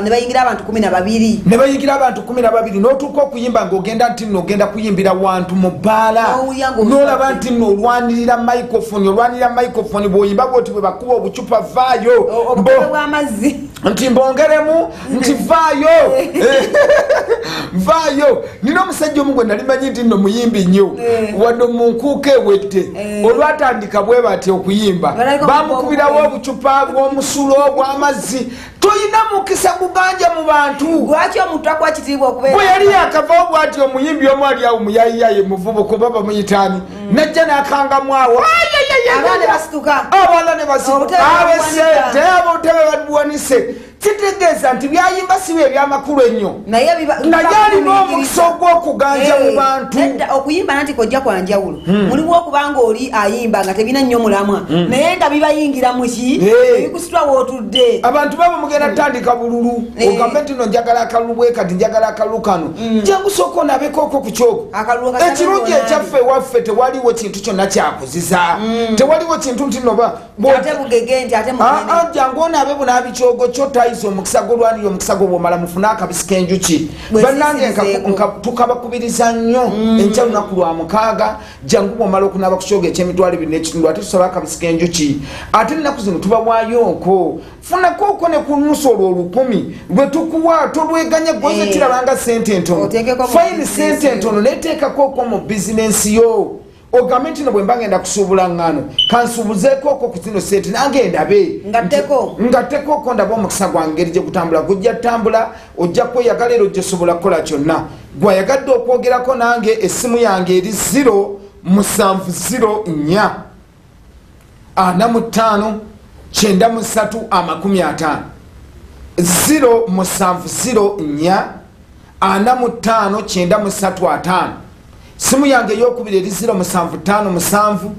ne bayingira abantu 12. Ne bayingira abantu 12 n'otuuka okuyimba ng'ogenda nti nno ogenda kuyimbira wantu mu bbaala. N'olaba nti nno olwanirira microphone, olwanirira microphone bw'oyimba bw'oti bwe bakuba obucupa vaayo. Obukobe bw'amazzi. Nti mbongeremu, nti vaayo. Vaayo. Nina omusajja omu gwe nali manyi nti nno muyimbi nnyo. Wadde mu nkuuka ewedde. Olwatandika bwe bati okuyimba. Bamukubirawo obucupa bw'omusulo bw'amazzi. Toyina mukisa guganja mu bantu. Lwaki omuntu akuwa kitiibwa okubeera? Bwe yali yakavaawo bw'ati omuyimbi omu ali awo muyayiyaye muvubuka oba bamuyitaani. Najja n'akangamu awo. Abaana basituka. Abaana ne basituka. Abesente, obutebe babuwanise. Kitegeeza nti byayimba si bye ebyamakulu ennyo. Naye alina omukisa ogw'okuganja mu bantu. Nedda okuyimba nanti kojja kwa njawulo. Mulimu okubanga oli ayimba nga tebina nnyo mulamwa. Naye nga bibayingira mu ki? Ebikusitula w'otudde. Abantu babo mugenda kutandika bululu. Ogambe nti nno njagala akalulu bwe kati, njagala akalulu kano. Jangu sooka onaabeko okwo ku kyogo. Ekirungi ekyaffe ewaffe tewaliwo kintu kyonna kyakuziza. Tewaliwo kintu nti nno Ate bugege nti ate mugende. Jangu onaabe bunaabi kyogo kyo. Maximize omukisa gw'olwanirira omukisa gwo bw'omala mufune akabisi k'enjuki. Bannange tukabakubiriza nnyo enkya lunaku lwa mukaaga, jangu bw'omala okunaaba ku kyogo eky'emitwalo ebiri n'ekitundu, ate tusaba akabisi k'enjuki. Ate ennaku zino tubawaayoko, funako okwo ne ku nusu olwo 1000 lwe tukuwa, tolweganya gwoze kirabanga sente entono, fine sente entono neteekako okwo mu bizinensi yo. Ogambe nti no bwe mba ngenda kusuubula ŋŋaano kansuubuzeeko okwo ku zino sente nange ndabe ngatteko okwo ndabe omukisa gwange engeri gye gutambula. Gujja ttambula, ojja kweyagala era ojja osobola kukola kyonna. Gwayagadde okwogerako nange, essimu yange eri 0704 45 93 50, 0704 45 93 50. Simu yange eyokubiri eri 0757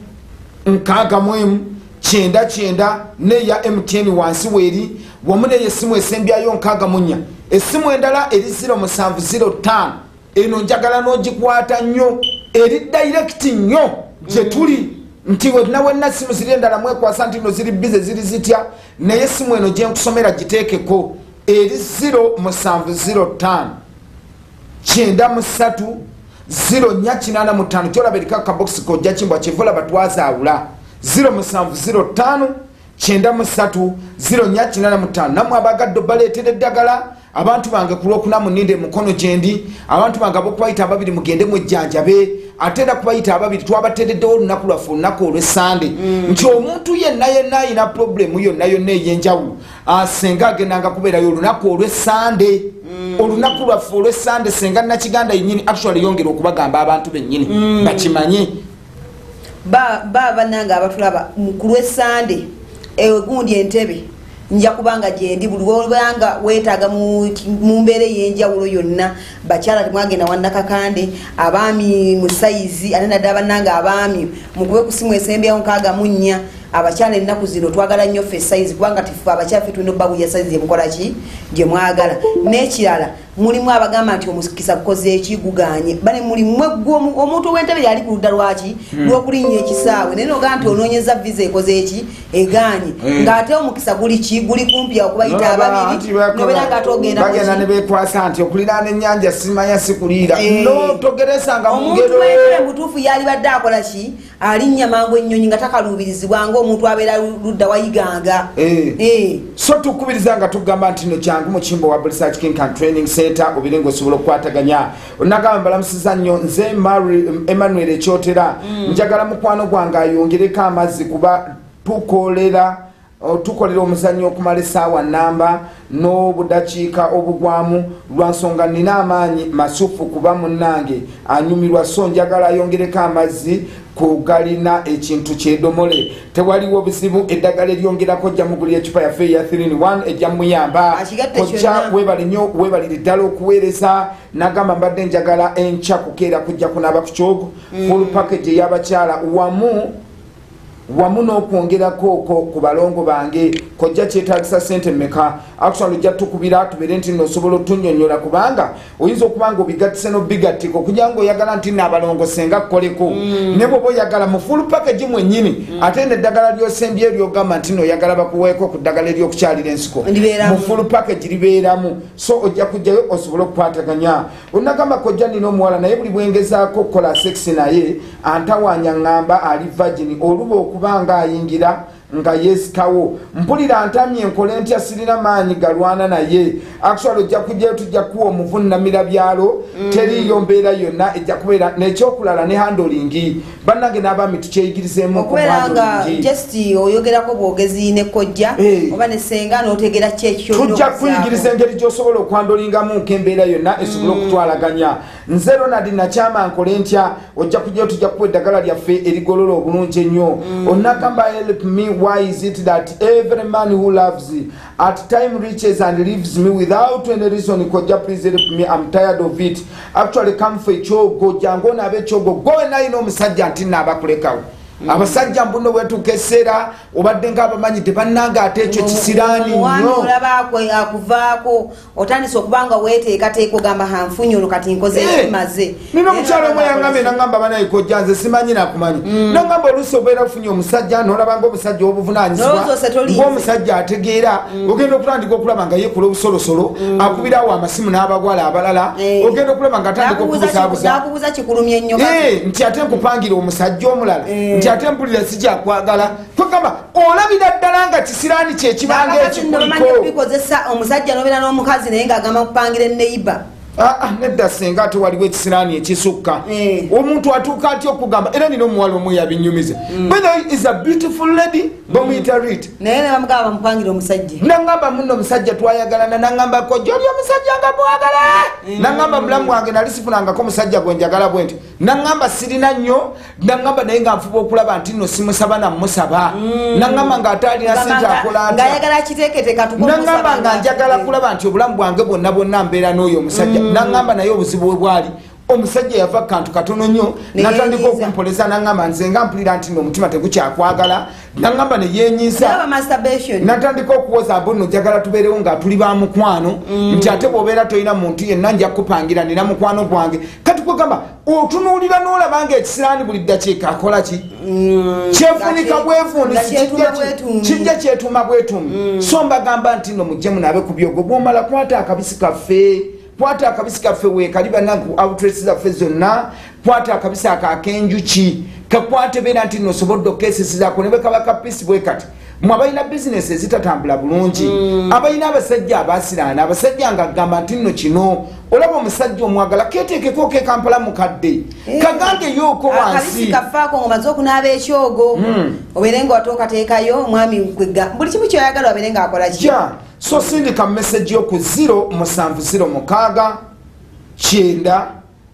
61 99 neya MTN wansi weeri wamu neyo essimu esembyayo 64. Essimu endala eri 0705, eno njagala n'ogikwata nnyo, eri direct nnyo gye tuli nti wenna wenna simu ziri endala mwekwasa nti no ziri bize ziri zitya, naye essimu eno gye nkusomera giteekeko eri 0705 93 0485. Kyolaba eriko akabokisi kojja kimbwa kyeva batwazaawula 0705 93 0485. Nammwe abagadde baleetera eddagala, abantu bange ku lwokuna muninde mukono gyendi, abantu bange abokubayita ababiri mugende mwejjanjabe. Ate era kubayita ababiri twabateereddewo olunaku lwaffe olunaku olw'essande nti omuntu yenna yenna ayina pulobulemu yonna yonna ey'enjawulo senga agendanga kubeerayo olunaku olw'essande. Olunaku lwaffe olw'essande senga Nakiganda yennyini actually yongera okubagamba abantu bennyini bakimanye. Ba bannange abatulaba ku lw'essande egundi entebe nja kubanga gyendi buli lwobanga weetaaga mu mbeera ey'enjawulo yonna. Bakyala temwagenda wannakakande, abaami mu sayizi ate naddala bannange abaami mukube ku simu esembyawo 64. Abakyala ennaku zino twagala nnyo ffe sayizi kubanga tife abakyala ffe tulina obbabulya sayizi gyemukola ki gye mwagala. N'ekirala mulimu abagamba nti omukisa gukoze eki guganye, bane mulimu omuntu ow'entebe yali ku ludda lwaki lw'okulinnya ekisaawe, naye nogamba nti onoonyeza visa ekoze eki eganye, ng'ate omukisa guli ki guli kumpi okubayita ababiri nobeera ng'ate ogenda bagenda ne beekwasa nti okuliraana ennyanja simanya sikuliira. No togeresanga mu ngero. Omuntu w'entebe mutuufu yalibadde akola ki alinnya mangu ennyonyi nga takaluubirizibwa ng'omuntu abeera ludda wayiganga. So tukubiriza nga tugamba nti no kyangu mu Kimbo wa Research King and Training Center obire ng'osobola okukwataganya. Onagamba mbalamusiza nnyo nze Emmanuel Ekyotera, njagala mukwano gwange ayongereko amazzi kuba tukolera omuzannyo okumala essaawa namba n'obudakiika obugwamu lwa nsonga nnina amaanyi masufu kuba munnange anyumirwa, so njagala ayongereko amazzi kugalina ekintu kyedomole. Tewaliwo buzibu, eddagala eryongerako ojja mugulira ecupa yaffe eya 3-in-1 ejja muyamba. Kojja weebale nnyo, weebalire ddala okuweereza. Nagamba mbadde njagala enkya kukeera kujja kunaaba ku kyogo full package ey'abakyala wamu n'okwongerako okwo ku balongo bange. Kojja kyetaagisa sente mmeka? Actually ojja tukubira tubeere nti nno osobola otunnyonnyola, kubanga oyinza okuba nga obigattise n'obigattika okugira ng'oyagala nti nno abalongo senga kukoleko, ne bw'oba oyagala mu full package mwennyini, ate n'eddagala ly'osembye ly'ogamba nti nno oyagala bakuweeko ku ddagala ery'okukyalira ensiko mu full package libeeramu, so ojja kujjayo osobole okukwataganya. Onagamba kojja nina omuwala naye buli bwengezaako okukola sex naye antawaanya ŋŋamba ali virgin oluba okuba ayingira nga yesikawo, mpulira ntamye nkole ntya sirina maanyi galwana naye. Actually ojja kujjayo tujja kuwa omuvunnamira byalo, teriiyo mbeera yonna ejja kubeera n'ekyokulala ne handling. Bannange n'abaami tukyeyigirizeemu okubeera nga just oyogerako bwogezi ne kojja oba ne ssenga n'otegeera ki ekyo. Tujja kuyigiriza engeri gy'osobola okwandolingamu nk'embeera yonna esobole okutwalaganya. Nze Ronald Nakyama nkole ntya, ojja kujjayo tujja kuwa eddagala lyaffe erigolola obulungi ennyo. Onagamba help me, why is it that every man who loves at time reaches and leaves me without any reason? Kojja please help me, I'm tired of it. Actually come for ekyogo, jangu onaabe ekyogo gwe wenna alina omusajja nti naabakulekawo. Abasajja mbuno bwetuuka eseera obadde ng'abamanyi tebannanga ate ekyo kisiraani nnyo. Olaba akuvaako otandise okuba nga weeteekateeka ogamba hanfunye olwo kati nkoze ekimaze. Nina omukyalo omwe yangambye nangamba banaye kojja nze simanyi nakumanyi. Nangamba oluusi obeera ofunye omusajja n'olaba ng'omusajja obuvunaanyizibwa ng'omusajja ategeera ogenda okutandika okulaba nga yeekola obusolosolo akubirawo amasimu n'abagwala abalala ogenda okulaba nga atandika okubuzaabuza. Nakubuuza kikulumye nnyo nti ate nkupangira omusajja omulala nti ate mpulira sijjakwagala. Kwegamba olabira ddala nga kisiraani kyekibanga ekikuliko. Bikozesa omusajja n'obeera n'omukazi naye ng'agamba kupangira eneiba. Nedda senga ate waliwo ekisiraani ekisukka. Omuntu atuuka atya okugamba era nina omuwala omu yabinyumiza. By the way, is a beautiful lady bamuyita Rita. Naye ne bamugamba bamupangira omusajja. Nangamba muno omusajja twayagalana nangamba kojja oli omusajja nga mwagala. Nangamba mulamu wange nali sifunangako omusajja gwe njagala bwe nti. Nangamba sirina nnyo nangamba naye nga nfuba okulaba nti nno simusaba namusaba. Nangamba ng'ate alina ssente akola atya. Ng'ayagala kiteeketeeka tukomusaba. Nangamba nga njagala kulaba nti obulamu bwange bwonna bwonna mbeera n'oyo omusajja. Nangamba naye obuzibu bwe bwali omusajja yava kantu katono nnyo natandika okumpoleza nangamba nze nga mpulira nti nno omutima tegukyakwagala nangamba ne yeenyiza natandika okuwoza mbu nno njagala tubeerewo nga tuli ba mukwano nti ate bw'obeera tolina muntu yenna nja kukupangira nina mukwano gwange. Kati kwegamba otunuulira n'olaba nga ekisiraani buli ddakiika akola ki kyefunika bwefuunisi kijja kyetuuma bwetuumi. So mbagamba nti nno mujje munaabe ku byogo bw'omala kwata akabisi kaffe. Kwata akabisi kaffe weekali bannange outlets zaffe zonna kwata akabisi ako ak'enjuki kakwate beera nti nno osobodde okkeesisizaako ne bwe kaba ka pisi bwe kati. Mwe abalina bizinesi ezitatambula bulungi abalina abasajja abaasiraana abasajja nga agamba nti nno kino olaba omusajja omwagala keeteekeko ke Kampala mukadde kagange yooko wansi. Akabisi kafaako ng'omaze okunaaba ekyogo obeere nga watookateekayo omwami kwegga buli kimu ky'oyagala obeere ng'akola ki. So sindika message yo ku 0706 9 87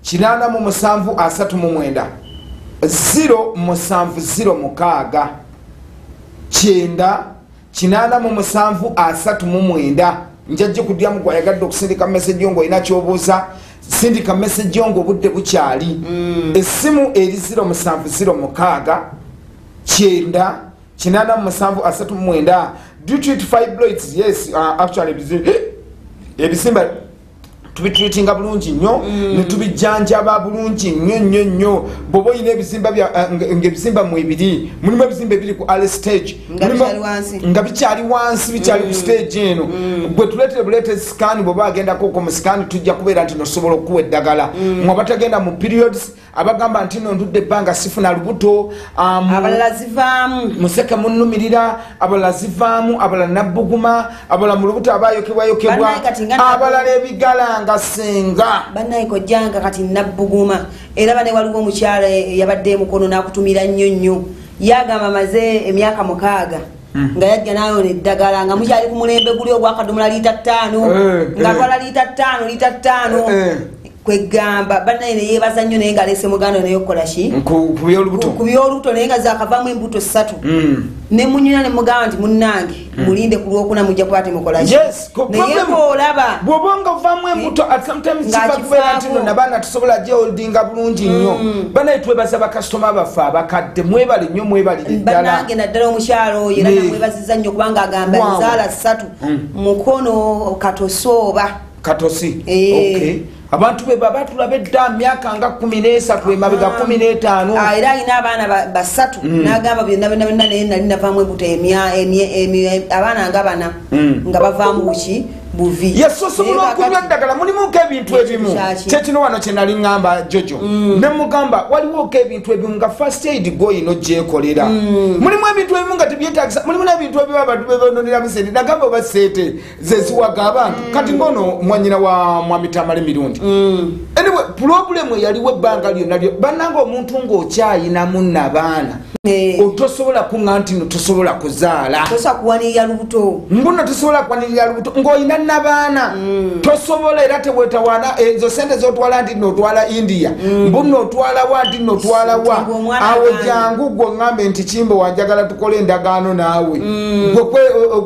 39 0706 9 87 39. Njajje kudyamu gwayagadde okusindika message yo ng'olina ky'obuuza sindika message yo ng'obudde bukyali. Essimu eri 0706 9 87 39. Do you treat fibroids? Yes, actually ebisimba tubitreatinga bulungi nnyo ne tubijjanjaba bulungi nnyo nnyo nnyo. Bw'oba olina ebizimba ng'ebizimba mu ebiri mulimu ebizimba ebiri ku early stage nga bikyali wansi bikyali ku stage eno gwe tuleetere buleete scan bw'oba agendako okwo mu scan tujja kubeera nti nosobola okuwa eddagala. Mwe abatagenda mu periods abagamba nti nno ndudde ebbanga sifuna lubuto abalala zivaamu museke munnumirira abalala zivaamu abalala nabbuguma abalala mu lubuto abayokebwayokebwa abalala ebigala nga senga bannaye kojjanga kati nabbuguma. Era bane waliwo omukyala yabadde emukono n'akutumira nnyo nnyo yagamba maze emyaka 6 nga yajja nayo eddagala nga mukyali ku mulembe guli ogwakadomola liita 5 nga twala liita 5 liita 5 kwegamba bannaye ne yeebaza nnyo naye ng'aleese muganda naye okukola ki ku by'olubuto naye nga zaakavaamu embuto 3 ne munyuna ne mugamba nti munnange mulinde ku lwokuna mujja kuba temukola ki. Naye ng'olaba bw'oba nga ovaamu embuto at sometimes kiva kubeera nti nno nabaana tusobola gyeholdinga bulungi nnyo. Bannaye twebaza bakasitoma baffe abakadde mwebale nnyo mwebalire ddala. Bannange naddala omukyalo oyo era namwebaziza nnyo kubanga agamba nzaala 3 mukono katosooba katosi. Okay. Abantu be baba tulaba edda myaka nga 13 emabega 15 era alina abaana basatu n'agamba byonna byonna byonna naye nali navaamu embuto abaana nga bana nga bavaamu buki buvi. Yes, osobola okunywa eddagala mulimuko ebintu ebimu kyekino wano kye nali ŋŋamba Jojo ne mugamba waliwoko ebintu ebimu nga first aid goyino gyekolera. Mulimu ebintu ebimu nga tebyetagisa mulimu n'ebintu ebimu abantu bebononeramu sente nagamba oba sente zeziwaga abantu. Kati ngono mwanyina wa mwami Tamale Mirundi anyway problem eyaliwo ebbanga lyonna lyo bannanga omuntu ng'okyayinamu nabaana otosobola kuŋŋa nti no tosobola kuzaala tosobola kuwanirira lubuto mbuno tosobola kuwanirira lubuto ng'olina nabaana tosobola era tewetawaana ezo sente zotwala nti notwala India mbuno otwalawa nti notwalawa awo jangu gwe ŋŋambe nti Kimbo wanjagala tukole endagaano naawe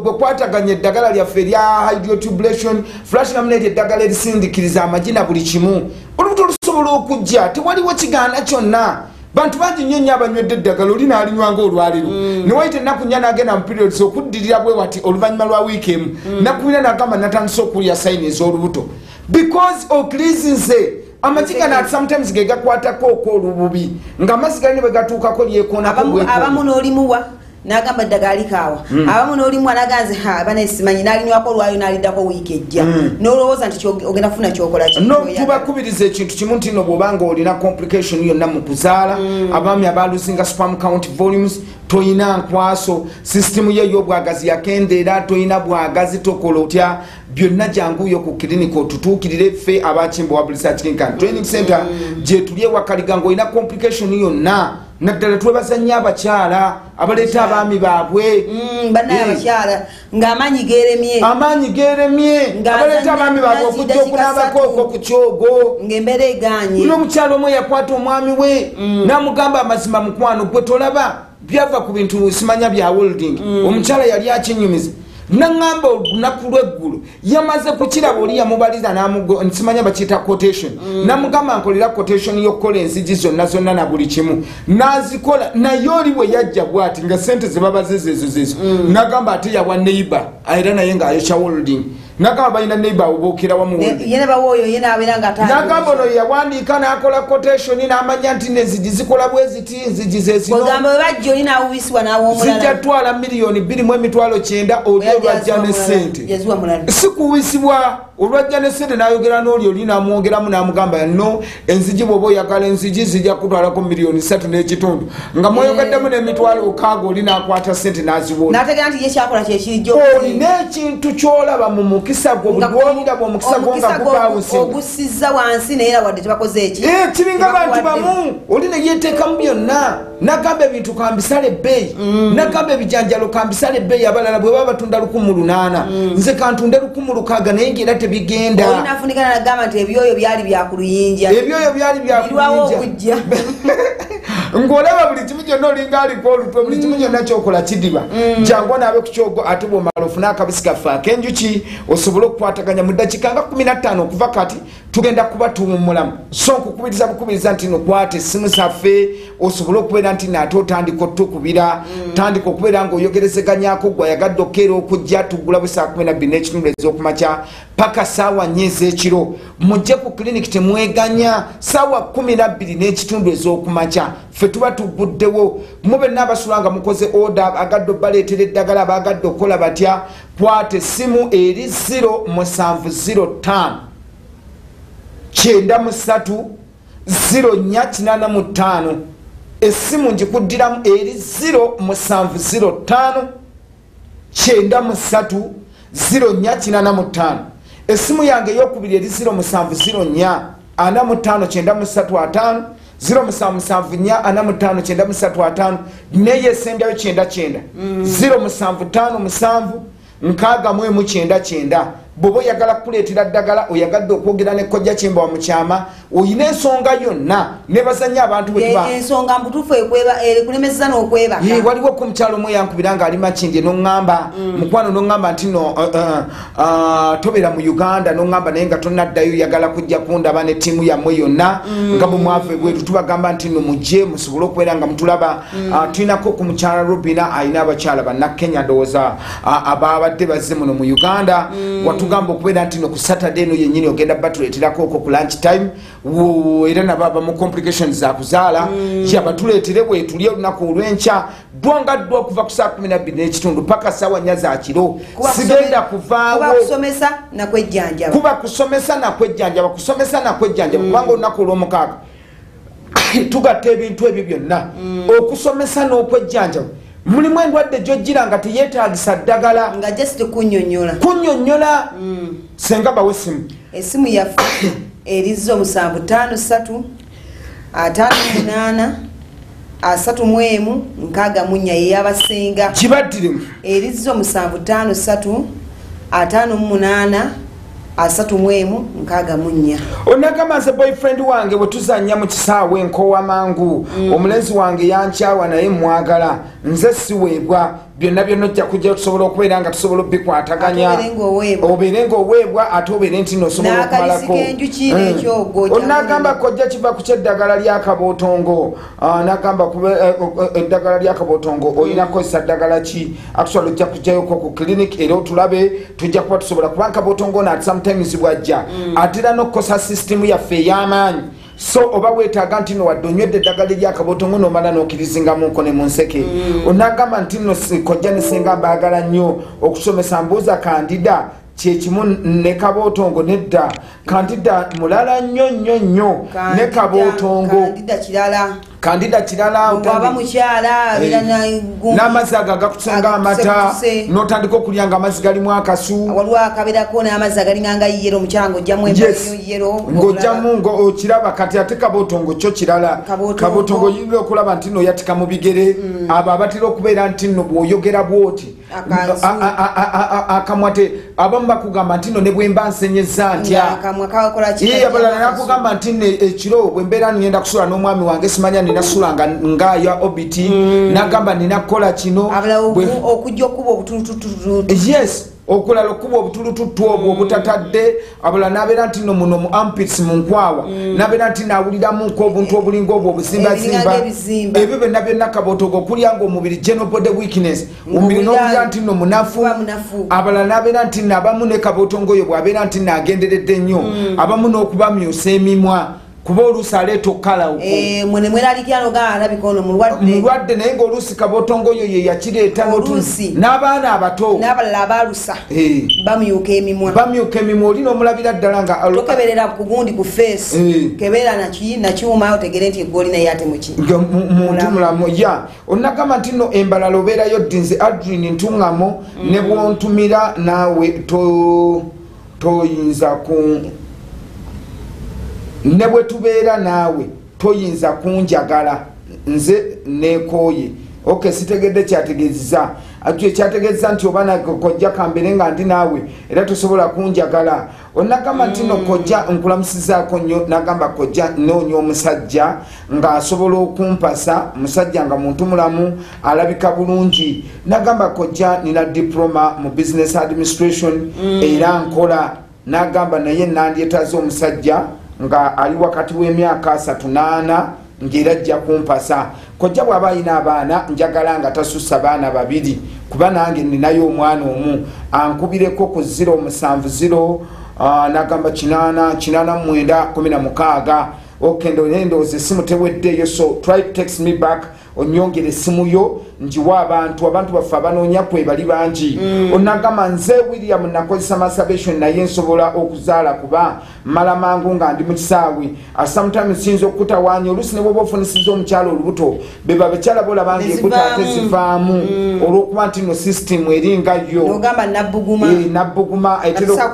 gwe kwataganya eddagala lyaffe erya hydrotubulation flash laminate eddagala erisindikiriza amagi na buli kimu olubuto lusobola okujja tewaliwo kigaana kyonna. Bantu bangi nnyo nnyo abanywedde eddagala oli n'alinywanga olwaleero ne wayita ennaku 4 n'agenda mu periods okuddirira bwe wati oluvannyuma lwa wiiki emu nakubira n'agamba natandise okulya sayini ez'olubuto because okirizinze amagi gano sometimes ge gakwatako okwolububi ng'amazzi gali ne bwe gatuukako lyekoonako abamu n'olimuwa n'agamba eddagala likaawa abamu n'olimuwa n'aganze ha bana simanyi n'alinywako olwayo n'aliddako wiiki ejja n'olowooza nti ogenda kufuna kyokola ki. No, tubakubiriza ekintu kimu nti no bw'obanga olina complication yonna mu kuzaala abaami abaluzinga sperm count volumes toyina nkwaso sisitimu ye ey'obwagazi yakendeera toyina bwagazi tokola otya byonna janguyo ku clinic otutuukirire ffe abakimbo wa Research Clinic and Training Center gye tuli ewakaliga ng'olina complication yonna naddala twebaza nnyo abakyala abaleeta abaami baabwe bannaye abakyala ng'amaanyi geeremye amaanyi geeremye abaleeta abaami baabwe okujja okunaabako okwo ku kyogo ng'embeera egaanye. N'omukyala omu yakwata omwami we n'amugamba amazima mukwano gwe tolaba byava ku bintu simanya bya holding. Omukyala yali akinyumiza naŋŋamba olunaku lw'eggulo yamaze kukiraba oli yamubaliza nsimanya bakiyita quotation namugamba nkolera quotation y'okukola enzigi zonna zonna na buli kimu n'azikola naye oli bwe yajja bw'ati nga sente ze babaze zezo zezo n'agamba ate yawa neighbor era naye ng'ayokya holding n'agamba balina neighbor abo bookera wamu n'agamba ono yawandiika n'akola quotation n'amanya nti n'enzigi zikola bwe ziti enzigi ze zino zijja twala 2,900,000 oli olwajja ne ssente si kuwisibwa olwajja ne ssente n'ayogera n'oli oli n'amwongeramu n'amugamba no enzigi bw'oba oyagala enzigi zijja kutwalako 3.5 million nga mwoyogeddemu n'emitwalo 6 oli n'akwata ssente n'aziwola n'ategeera nti ye kyakola kye kirijjo. Olina ekintu ky'olaba mu mukisa gwo buli lw'olaba omukisa gwo nga gubawusinga ogusizza wansi naye era wadde tebakoze eki kiringa bantu bamu oli ne yeeteekamu byonna n'agamba ebintu kambisale ebbeeyi n'agamba ebijanjalo kambisale ebbeeyi abalala bwe baba batunda 1,800 nze kantunde 1,600 naye ng'era tebigenda. Oli n'afunikana n'agamba nti ebyoyo byali bya ku luyinja ebyoyo byali bya ku luyinja ng'olaba buli kimu kyonna olinga aliko olutwe buli kimu kyonna kyokola kidiba jangu onaabe ku kyogo ate bw'omala ofune akabisi kaffe ak'enjuki osobole okukwataganya mu ddakiika nga 15 okuva kati tugenda kuba tuwummulamu. So nkukubiriza bukubiriza nti nokwata essimu zaffe osobole okubeera nti naate otandika otukubira tandika okubeera ng'oyogerezeganyako gwe ayagadde okukeera okujja tuggula bwe saa 12:15 ez'okumakya paka saawa 4 ez'ekiro mujje ku clinic temweganya saawa 12:15 ez'okumakya ffe tuba tuguddewo mube n'abasula nga mukoze order agadde obbaleetera eddagala abagadde okukola batya kwata essimu eri 0705 93 0485 essimu ngikuddiramu eri 0705 93 0485 essimu yange eyokubiri eri 0704 45 93 5 0774 45 93 5 neye esembyayo 99 0757 61 99. Bw'oba oyagala kukuleetera ddagala oyagadde okwogera ne Kojja Kimbowa mu kyama oyina ensonga yonna nebaza nnyo abantu bwe tuba ensonga mbutuufu ekulemeseza n'okwebaka. Waliwo ku mukyalo omu eyankubira ng'ali Makindye n'oŋŋamba mukwano n'oŋŋamba nti no tobeera mu Uganda n'oŋŋamba naye nga tonnaddayo oyagala kujja kundaba ne ttiimu yammwe yonna nga bwe mwava ebweru tubagamba nti no mujje musobole okubeera nga mutulaba. Tulinako ku mukyala Robina alina abakyala bannakenya ndowooza ababadde bazze muno mu Uganda watugamba okubeera nti no ku Saturday eno yennyini ogenda batuleeterako okwo ku lunch time era nabo abamu complications za kuzaala yabatuleetere bwetuli olunaku olw'enkya ddwa nga ddwa okuva ku saa 12:15 paka ssaawa 4 za kiro sigenda kuvaawo. Kuba kusomesa nakwejjanjaba kusomesa nakwejjanjaba kubanga olunaku olw'omukaaga tugatta ebintu ebyo byonna okusomesa n'okwejjanjaba. Mulimu endwadde gy'ojjira nga teyeetaagisa ddagala nga just kunnyonnyola kunnyonnyola. Senga bawe essimu essimu yaffe eri 0753 58 31 64 eyabasenga kibaddiremu eri 0753 58 31 64. Onagamba nze boyfriend wange bwe tuzannya mu kisaawe enkowa mangu omulenzi wange yankyawa naye mwagala nze siweebwa Byonna byonna ojja kujja tusobola okubeera nga tusobola obikwataganya, obeere ng'oweebwa, ate obeere nti nosobola okumalako. Onagamba kojja kiva ku kyeddagala lyakabootongo, nagamba eddagala lyakabootongo olina kukozesa ddagala ki? Actually ojja kujjayoko ku clinic era otulabe, tujja kuba tusobola, kuba nkabootongo ono sometimes bwajja atera n'okukosa sisitimu yaffe ey'amaanyi. So oba weetaaga nti no wadde onywedde eddagala eryakabootongo nomala n'okkirizingamuko ne mu nseke. Onagamba nti no kojja ne senga mbaagala nnyo okusomesa, mbuuza kandida kyekimu ne kabootongo? Nedda, kandida mulala nnyo nnyo nnyo ne kabootongo. Kandida kirala. N'amazzi ago agakusenga amata, n'otandika okulya nga amazzi galimu akasu. Ng'ojjamu ng'okiraba. Kati ate kabootongo kyo kirala. Kabootongo oyinza okulaba nti nno oyatika mu bigere. Abo abatera okubeera nti nno bw'oyogera bw'oti akamwa te, abamu bakugamba nti nno ne bwe mba nsenyeza ntya, abalala nakugamba nti nno ekiro bwe mbeera ngenda kusula n'omwami wange simanya nina sula nga ngaya obiti, nagamba nina kukola kino. Okujja okuba obutulututu. Yes, okulala okuba obutulututu obwo obutatadde. Abalala nabeera nti no muno mu armpits, mu nkwawa, nabeera nti nawuliramuko obuntu obulinga obwo obuzimbazimba. Ebyo byonna byonna kabootongo. Okulya nga omubiri, general body weakness, omubiri n'owulira nti no munafu. Abalala nabeera nti no abamu ne kabootongo oyo bw'abeera nti naagenderedde nnyo, abamu n'okubamyusa emimwa, kuba oluusi aleeta okukala mulwadde, naye ngaoluusi kabootongo oyo ye yakireeta. N'abaana abato n'abalala abalusa bamyuka emimwa. Bamyuka emimwa, oli n'omulabira ddala nga tokeberera ku gundi ku face, kebeera nakyuma otegere nti egoli naye ate muki muntu mulamu. Ya, onagamba nti no embalala obeerayo ddi? Nze Adrin Ntuŋŋamo, ne bwontumira naawe toyinza ku, ne bwe tubeera naawe toyinza kunjagala, nze nekooye. Ok, sitegedde kyategeeza. Kyategeeza nti oba kojja kambere nga ndi naawe era tosobola kunjagala. Onagamba nti no kojja nkulamusizaako nnyo. Nagamba kojja noonya omusajja ng'asobola okumpasa, musajja nga muntu mulamu, alabika bulungi. Nagamba kojja nina diploma mu business administration era nkola. Nagamba naye nandyetaaze omusajja nga ali wakati w'emyaka 34 ng'era ajja kumpasa. Kojja bw'aba alina abaana njagala nga tasussa baana 2, kuba nange ninayo omwana omu. Ankubireko ku 070 nagamba 8 89 16. Ok, ndowooza essimu teweddeeyo, so try to text me back, onyongere essimu yo njiwa abantu baffe abanoonya kwe bali bangi. Onagamba nze William nakozesa masturbation naye nsobola okuzaala kuba mala mangu nga ndi mu kisaawe. Sometimes kiyinza okukutawaanya, oluusi ne bw'oba ofunisiza omukyala olubuto, be bakyala bolaba nga embuto ate zivaamu olw'okuba nti no system eri nga yo. Nogamba nabbuguma. Nabbuguma.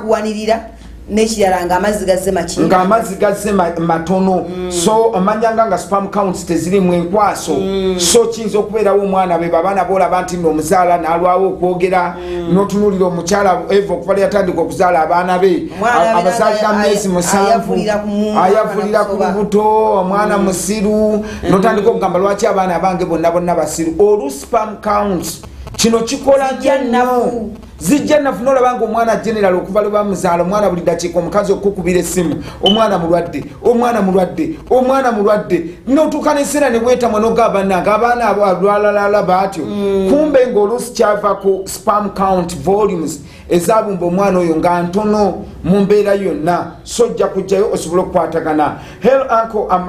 Kuwanirira n'ekirala ng'amazzi gazze maki? Ng'amazzi gazze matono. So omanyanga nga sperm counts tezirimu enkwaso. So kiyinza okubeerawo omwana be babaana boolaba nti nno omuzaala n'alwawo okwogera, n'otunuulira omukyala Eva okuva lwe yatandika okuzaala abaana be, abazaalira myezi 7, ayavulira ku lubuto, omwana musiru, n'otandika okugamba lwaki abaana abange bonna bonna basiru. Olu sperm counts kino kikola nnyo, zijja nafu, nolaba nga omwana general okuva lwe bamuzaala, omwana buli dakiika omukazi okukubira essimu, omwana mulwadde, omwana mulwadde, omwana mulwadde, notuuka neseera ne weetamwa nogamba nanga abaana abo alwalalala baatyo. Kumbe ng'oluusi kyava ku sperm count volumes ezabumba omwana oyo nga ntono mu mbeera yonna. So ojja kujjayo osobole okukwatagana. Hello uncle, I'm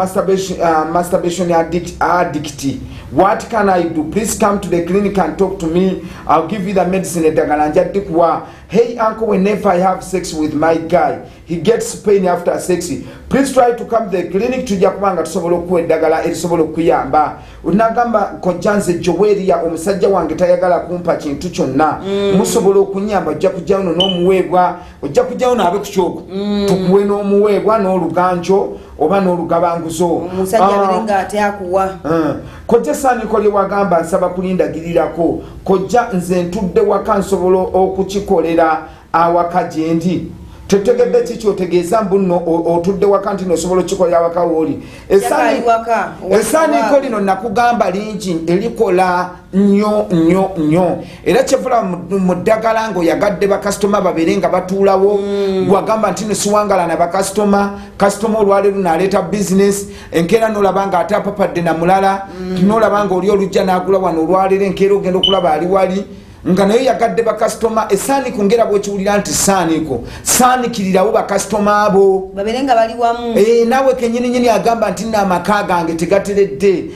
masturbation addict. What can I do? Please come to the clinic and talk to me. I'll give you the medicine. Eddagala nja ddikuwa. Hey uncle, whenever I have sex with my guy, he gets pain after sex. Please try to come to the clinic. Tujja kubanga tusobola okuwa eddagala erisobola okuyamba. Nagamba kojja nze Joweria, omusajja wange tayagala kumpa kintu kyonna, musobola okunyamba? Ojja kujjayo no n'omuweebwa, ojja kujjayo naabe ku kyoko, tukuwe n'omuweebwa n'oluganjo oba n'olugabanguzo. Omusajja abeere ng'ate akuwa. Kojja saaniko lye wagamba nsaba kulindagirirako. Kojja nze ntudde waka, nsobola okukikolera awaka gye ndi? Tetegedde kiki otegeeza mbu nno otudde waka nti nosobola okikolera waka wooli. Esaaniiko lino nakugamba lingi, erikola nnyo nnyo nnyo, era kyevula mu ddagala ng'oyagadde bakasitoma babeere nga batuulawo. Gwagamba nti nosiwangala na bakasitoma, kasitoma olwaleero n'aleeta bizinesi, enkeera n'olaba nga ate apapadde na mulala, n'olaba nga oli olujja n'agula wano olwaleero, enkeera ogenda okulaba ali wali nga naye yagadde bakasitoma. Esaaniiko ngera bw'okiwulira nti saaniiko, saanikirirawo bakasitoma abo babeere nga bali wamu. Naawe kennyininyini agamba nti nno amaka gange tegateredde.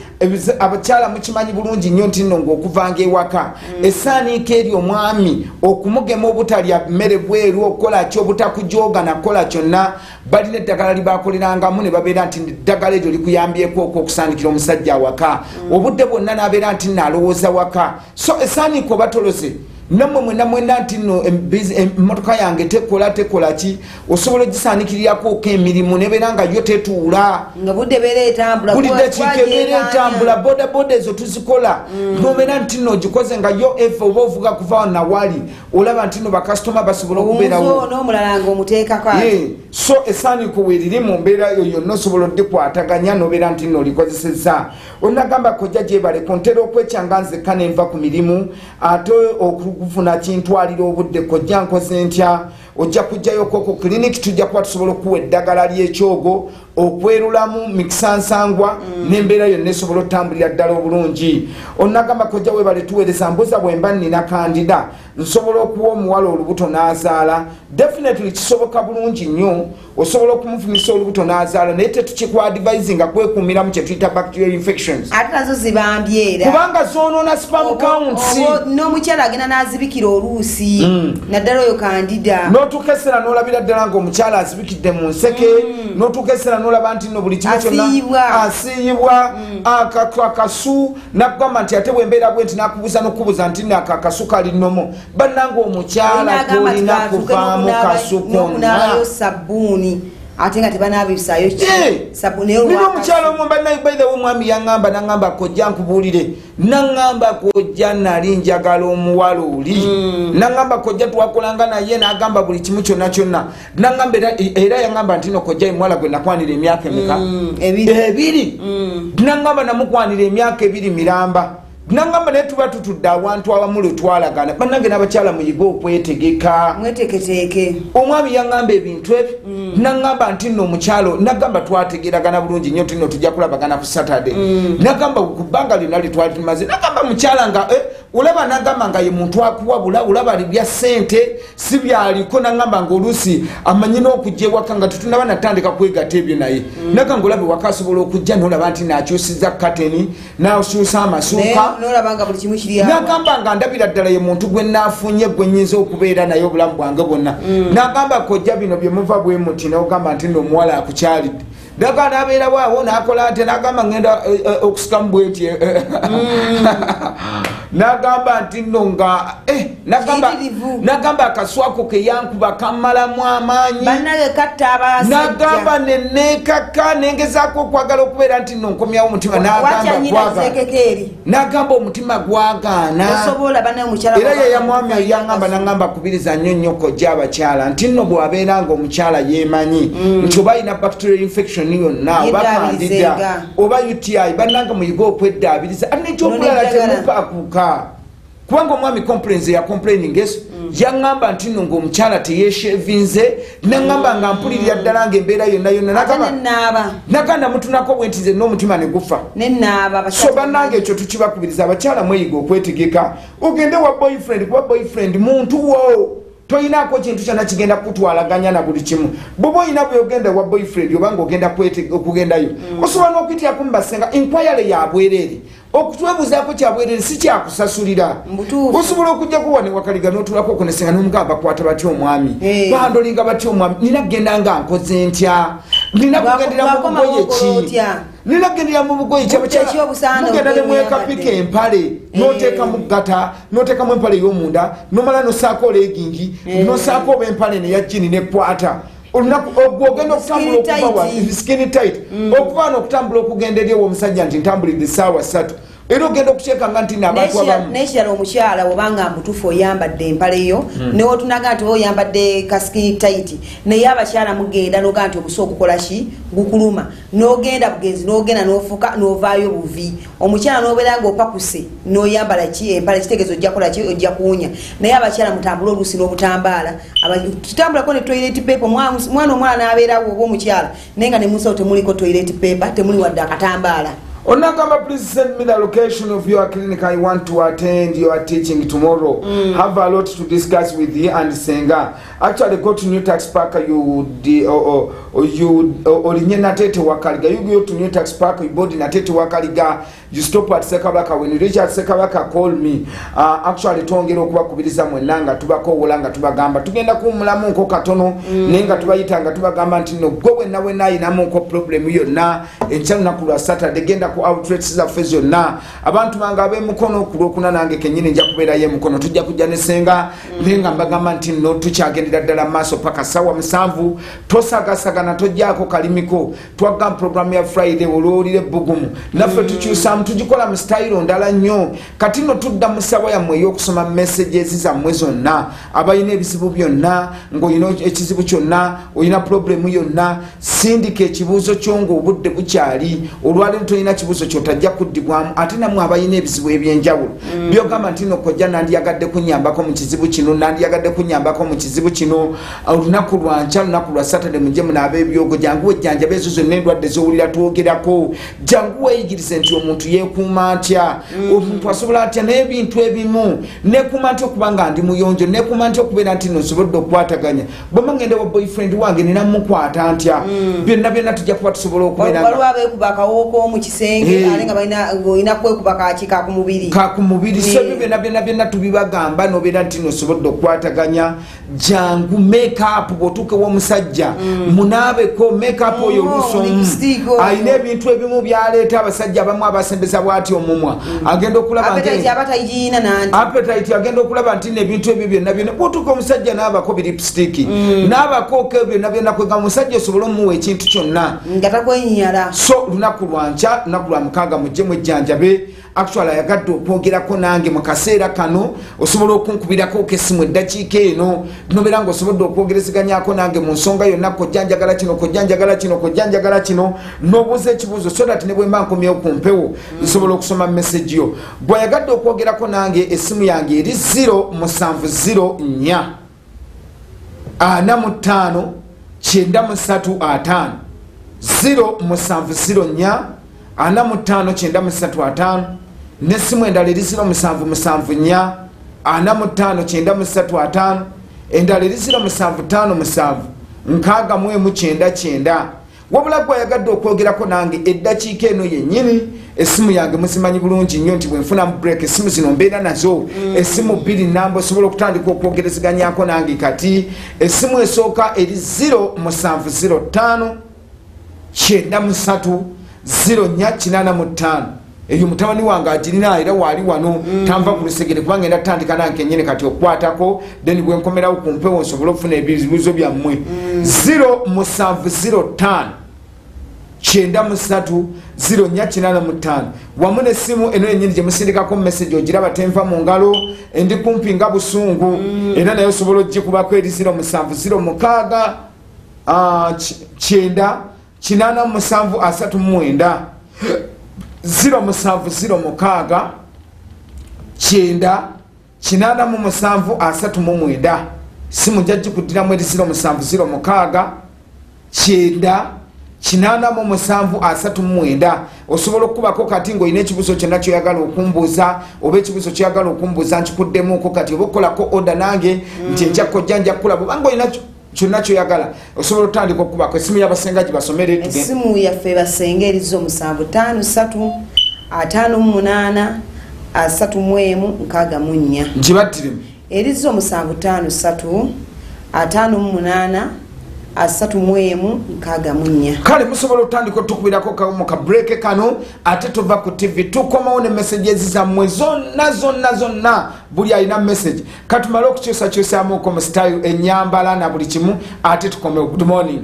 Abakyala mukimanyi bulungi nnyo nti nno ng'okuvanga ewaka, esaaniiko eri omwami okumugema obutalya mmere bweru, okukola ki, obutakujooga nakukola kyonna, balina eddagala libakolerangamu ne babeera nti eddagala eryo likuyambyeko okusaanikira omusajja awaka obudde bwonna, n'abeera nti nno alowooza waka. So esaaniiko batolose nammwe mwena mwena nti nno emmotoka yange tekola tekola ki, osobola ogisaanikirirakooko emirimu nebeera nga yo tetuula nga budde beera etambula, buli ddakiika ebeera etambula. Bodaboda ezo tuzikola, nobeera nti nno ogikoze nga yo efe oba ovuga kuva nawali, olaba nti nno bakasitoma basobola okubeerawo n'omulala ng'omuteekako. So esaaniiko weeriri mu mbeera eyo yonna, osobola oddikwataganya nobeera nti nno olikozesezza. Onagamba kojja gyebaleko, ntera okwekyanga nzekka nenva ku mirimu, ate okufuna kintwalira obudde. Kojja nkoze ntya? Ojja kujjayo koko clinic, tujja kuba tusobola okuwa eddagala ly'ekyogo okwerulamu mikisansangwa, n'embeera yonna esobola otambulira ddala obulungi. Onagamba kojja webale tuweereza, mbuza bwe mba nnina candida nsobola okuwa omuwala olubuto n'azaala? Definitely kisoboka bulungi nnyo, osobola okumufunisa olubuto n'azaala, naye tetukikuadvisinga kwekuumiramu kye tuyita bacterial infections. Ate nazo zibambye era, kubanga zoonoona sperm counts. N'omukyala agenda n'azibikira oluusi, naddala oyo candida. N'otuuka essera n'olabira ddala ng'omukyala azibikidde mu nseke, n'otuuka essera n'olaba nti nno buli kimu kyonna asiiyibwa akasu, nakugamba nti ate bwe mbeera bwe nti, nakubuuza n'okubuuza nti nno ako akasu kali nnomo. Bannange, omukyala tolina kuvaamu kasu konna. Sabbuuni ate nga tebanaabisaayo. Nina omukyala omu banabaithawe, omwami yaŋŋamba, naŋŋamba kojja nkubuulire, naŋŋamba kojja nali njagala omuwala oli, naŋŋamba kojja twakolanga naye, n'agamba buli kimu kyonna kyonna, naŋŋamba era yaŋŋamba nti no kojja emuwala gwe nakwanira emyaka emeka? 2. Naŋŋamba namukwanira emyaka 2 miramba, nangamba naye tuba tutudde awantu awamu lwe twalagana. Bannange n'abakyala muyige okwetegeka, mweteketeeke. Omwami yaŋŋamba ebintu ebyo, naŋŋamba nti nno omukyalo, nagamba twategeragana bulungi nnyo nti nno tujja kulabagana ku Saturday, nagamba ku bbanga lyonna lye twali tumaze, nagamba mukyala nga olaba, nagamba nga ye muntu akuwabula, olaba bya ssente si byaliko, nagamba nga oluusi amanyi n'okujja ewaka nga tetunaba natandika kwegatta ebyo naye, nagamba olaba ewaka asobola okujja n'olaba nti nakyusiza kateni, nakyusa amasuuka, nagamba nga ndabira ddala ye muntu gwe naafunye gwe nnyinza okubeera naye obulamu bwange bwonna. Nagamba kojja bino bye muva bwe muti, nogamba nti nno omuwala akukyalidde, nagamba nabeerawo awo nakola nti nagamba ngenda okusikamu bweti, nagamba nti nno nga nagamba akaswako keyankuba kamalamu amaanyi, nagamba neneekaka nengezaako okwagala okubeera nti nno nkomyawo omutima, nagamba omutima gwagaana. Era ye yamwami oyo yaŋŋamba, naŋŋamba kubiriza nnyo nnyo kojja abakyala nti nno bw'abeera nga omukyala yeemanyi nti oba alina bacterial infection yonna oba candida oba UTI, bannange muyige okweddaabiriza. Ate nekyokulala, temupakuka, kubanga omwami complains ya complaining eso, yaŋŋamba nti nno ng'omukyala teyeshevinze, naŋŋamba nga mpulirira ddala ng'embeera yonna yonna, nagamba mutunako bwe nti nze n'omutima ne gufa. So bannange ekyo tukibakubiriza, abakyala mweyiga okwetegeka, ogende wa boyfriend, kuba boyfriend muntu wo, toyinaako kintu kyonna kigenda kutwalaganya na buli kimu. Bwoba oyina bwogenda wa boyfriend oba ng'ogenda okugendayo, osobola n'okuyitiraku mubasenga inquiry yabwereere, okutwebuzaako kyabwereere, si kyakusasulira. Osobola okujjako wane wakaliga n'otuulako okunesenga n'omugamba bakwata batya omwami, bandolinga batya omwami, nina kugenda nga nkoze ntya, nina kugendera mu bugoye ki, nina kugendera mu bugoye ki. Mugenda ne mwekapika empale, n'oteekamu gata, n'oteekamu empale ey'omunda, n'omala n'ossaako legging, n'ossaako oba empale neya jean nekwata olunaku ogwo ogenda okutambula okuva skin tight, okuva wano okutambula okugenda eri omusajja nti ntambulidde essaawa 3. Era ogenda okukyekanga nti n'abantu abamu N'ekirala, omukyala obanga mutuufu oyambadde empale yo, newotunaga nti oba oyambadde ka skin tight, naye abakyala mugenda nogaa nti omusa okukola ki gukuluma, n'ogenda bugenzi, n'ogenda n'ofuka n'ovaayo buvi. Omukyala n'obeera nga opakuse n'oyambala ki empale, kitegeeza ojja kukola ki? Ojja kuwunya. Naye abakyala mutambule oluusi n'obutambaala. Tutambulako ne toilet paper. Mwana omwana n'abeerawo oba omukyala, naye nga ne munsawo temuliko toilet paper, temuli wadde akatambaala. Onagamba, "Please send me the location of your clinic. I want to attend your teaching tomorrow. Have a lot to discuss with you and Senga." Actually, go to New Tax Park. You the or you olinye Natete Wakaliga. You go to New Tax Park. You board Natete Wakaliga. You stop at Sekabaka. When you reach at Sekabaka, call me. Actually, twongera okubakubiriza mwenna nga tubakoowola, nga tubagamba tugenda kuwumulamu nko katono, naye nga tubayita nga tubagamba nti no, gwe wenna wenna ayinamu nko problem yonna, enkya lunaku lwa Saturday, genda ku outlets zaffe zonna. Abantu bange ab'emukono, ku Lwokuna nange kenyini nja kubeerayo emukono, tujja kujja nesenga, naye nga mbagamba nti no, tukyagendera ddala mu maaso paka 7:00. Tosagasagana, tojjaako kalimiko. Twagamba programu ya Friday olwowulira ebbugumu, naffe tukyusaamu, tugikola mu sitayiro ndala nnyo. Kati nno tudda mu ssawa yammwe ey'okusoma messages zammwe zonna, abalina ebizibu byonna. Ng'olina ekizibu kyonna, olina problemu yonna, sindika ekibuuzo kyo ng'obudde bukyali. Olwaleero tolina kibuuzo kyotajja kuddibwamu. Ate nammwe abalina ebizibu ebyenjawulo byogamba nti no, kojja nandyagadde kunyambako mu kizibu kino, nandyagadde kunyambako mu kizibu kino, olunaku lwankya, lunaku lwa Saturday, mujje munaabe ebyogo. Jangu wejjanjaba ezo zonna endwadde zowulira twogerako. Jangu weeyigirize nti omuntu yeekuuma atya, omuntu asobola atya n'ebintu ebimu, nekuuma ntya okuba nga ndi muyonjo, nekuuma ntya okubeera nti nonsobodde okukwataganya, bwema ngende wa boyfriend wange nina mukwata ntya. Byonna byonna tujja kuba tusobola okubeera nga Waliwo abeekuba akawooko mu kisenge, ate nga ng'olina kwekuba kaki kakumubiri. Kakumubiri. So ebyo byonna byonna byonna tubibagamba, nobeera nti nosobodde okukwataganya. Jangu, makeup, bw'otuuka ew'omusajja munaabeko makeup oyo. Oh, oluusi omu lipstick oyo. Alina ebintu ebimu byaleeta. Abasajja abamu abasembeza bwati omumwa, agenda okulaba nti Appetite aba tayigiina nanti. Appetite, agenda okulaba nti nebintu ebyo byonna byonna, bwotuuka omusajja naabako bi lipstick, naabako ko byonna byonna, kwega omusajja osobole omuwa ekintu kyonna nga takwenyala. So lunaku lwankya, lunaku lwa mukaaga, mujje mwejjanjabe. Actually, ayagadde okwogerako nange mu kaseera kano, osobola okunkubirako kesimu eddakiika eno, nobeera nga osobodde okwogerezeganyako nange mu nsonga yonna. Kojja njagala kino, kojja njagala kino, kojja njagala kino, n'obuuza ekibuuzo, so that ne bwemba nkomyewo ku mpewo nsobola okusoma message yo. Bw'ayagadde okwogerako nange, essimu yange eri 0704 45 93 50, 0704 45 93 50. N'essimu endala eri 0774 45 93 50, endala eri 0757 61 99. Wabula gwe ayagadde okwogerako nange eddakiika eno yennyini, essimu yange muzimanyi bulungi nnyo nti bwenfuna mu break, essimu zino mbeera nazo, essimu bbiri namba, osobola okutandika okwogerezeganyako nange kati. Essimu esooka eri 0705 93 0485. Eyo mutabani wange agirina era waali wano, tanva ku lusegere, kubanga enda tutandika nange kenyini kati okukwatako, then bwenkomerawo ku mpewo nsobole okufuna ebibuuzo byammwe. 0705 93 0485, wamu nessimu eno yenyini gyemusindikako message, ogiraba tenva mu ngalo, endi kumpi nga busungu, era naye osobola ogikubako, eri 0706 9 87 39, 0706 9 87 39. Simu nja gikuddiramu, eri 0706 9 87 39. Osobola okukubako kati ngaolina ekibuuzo kyonna kyoyagala okumbuuza, oba ekibuuzo kyoyagala okumbuuza nkikuddemuko kati, oba okukolako order nange nti enja kojja nja kukulaba, obanga olina kyonna kyoyagala, osobola okutandika okukubako. Esimu yabasenga gibasomere tugende. Essimu yaffe basenga eri 0753 58 31 64. Ngibattiremu. Eri 0753 58 31 64. Kale musobola okutandika otukubirako mu kabreak kano, ate tuva ku TV, tukomawo ne messages zammwe zonna zonna zonna, buli alina message. Katumale okukyusakyusamuko mu style, enyambala na buli kimu, ate tukomewo. Good morning.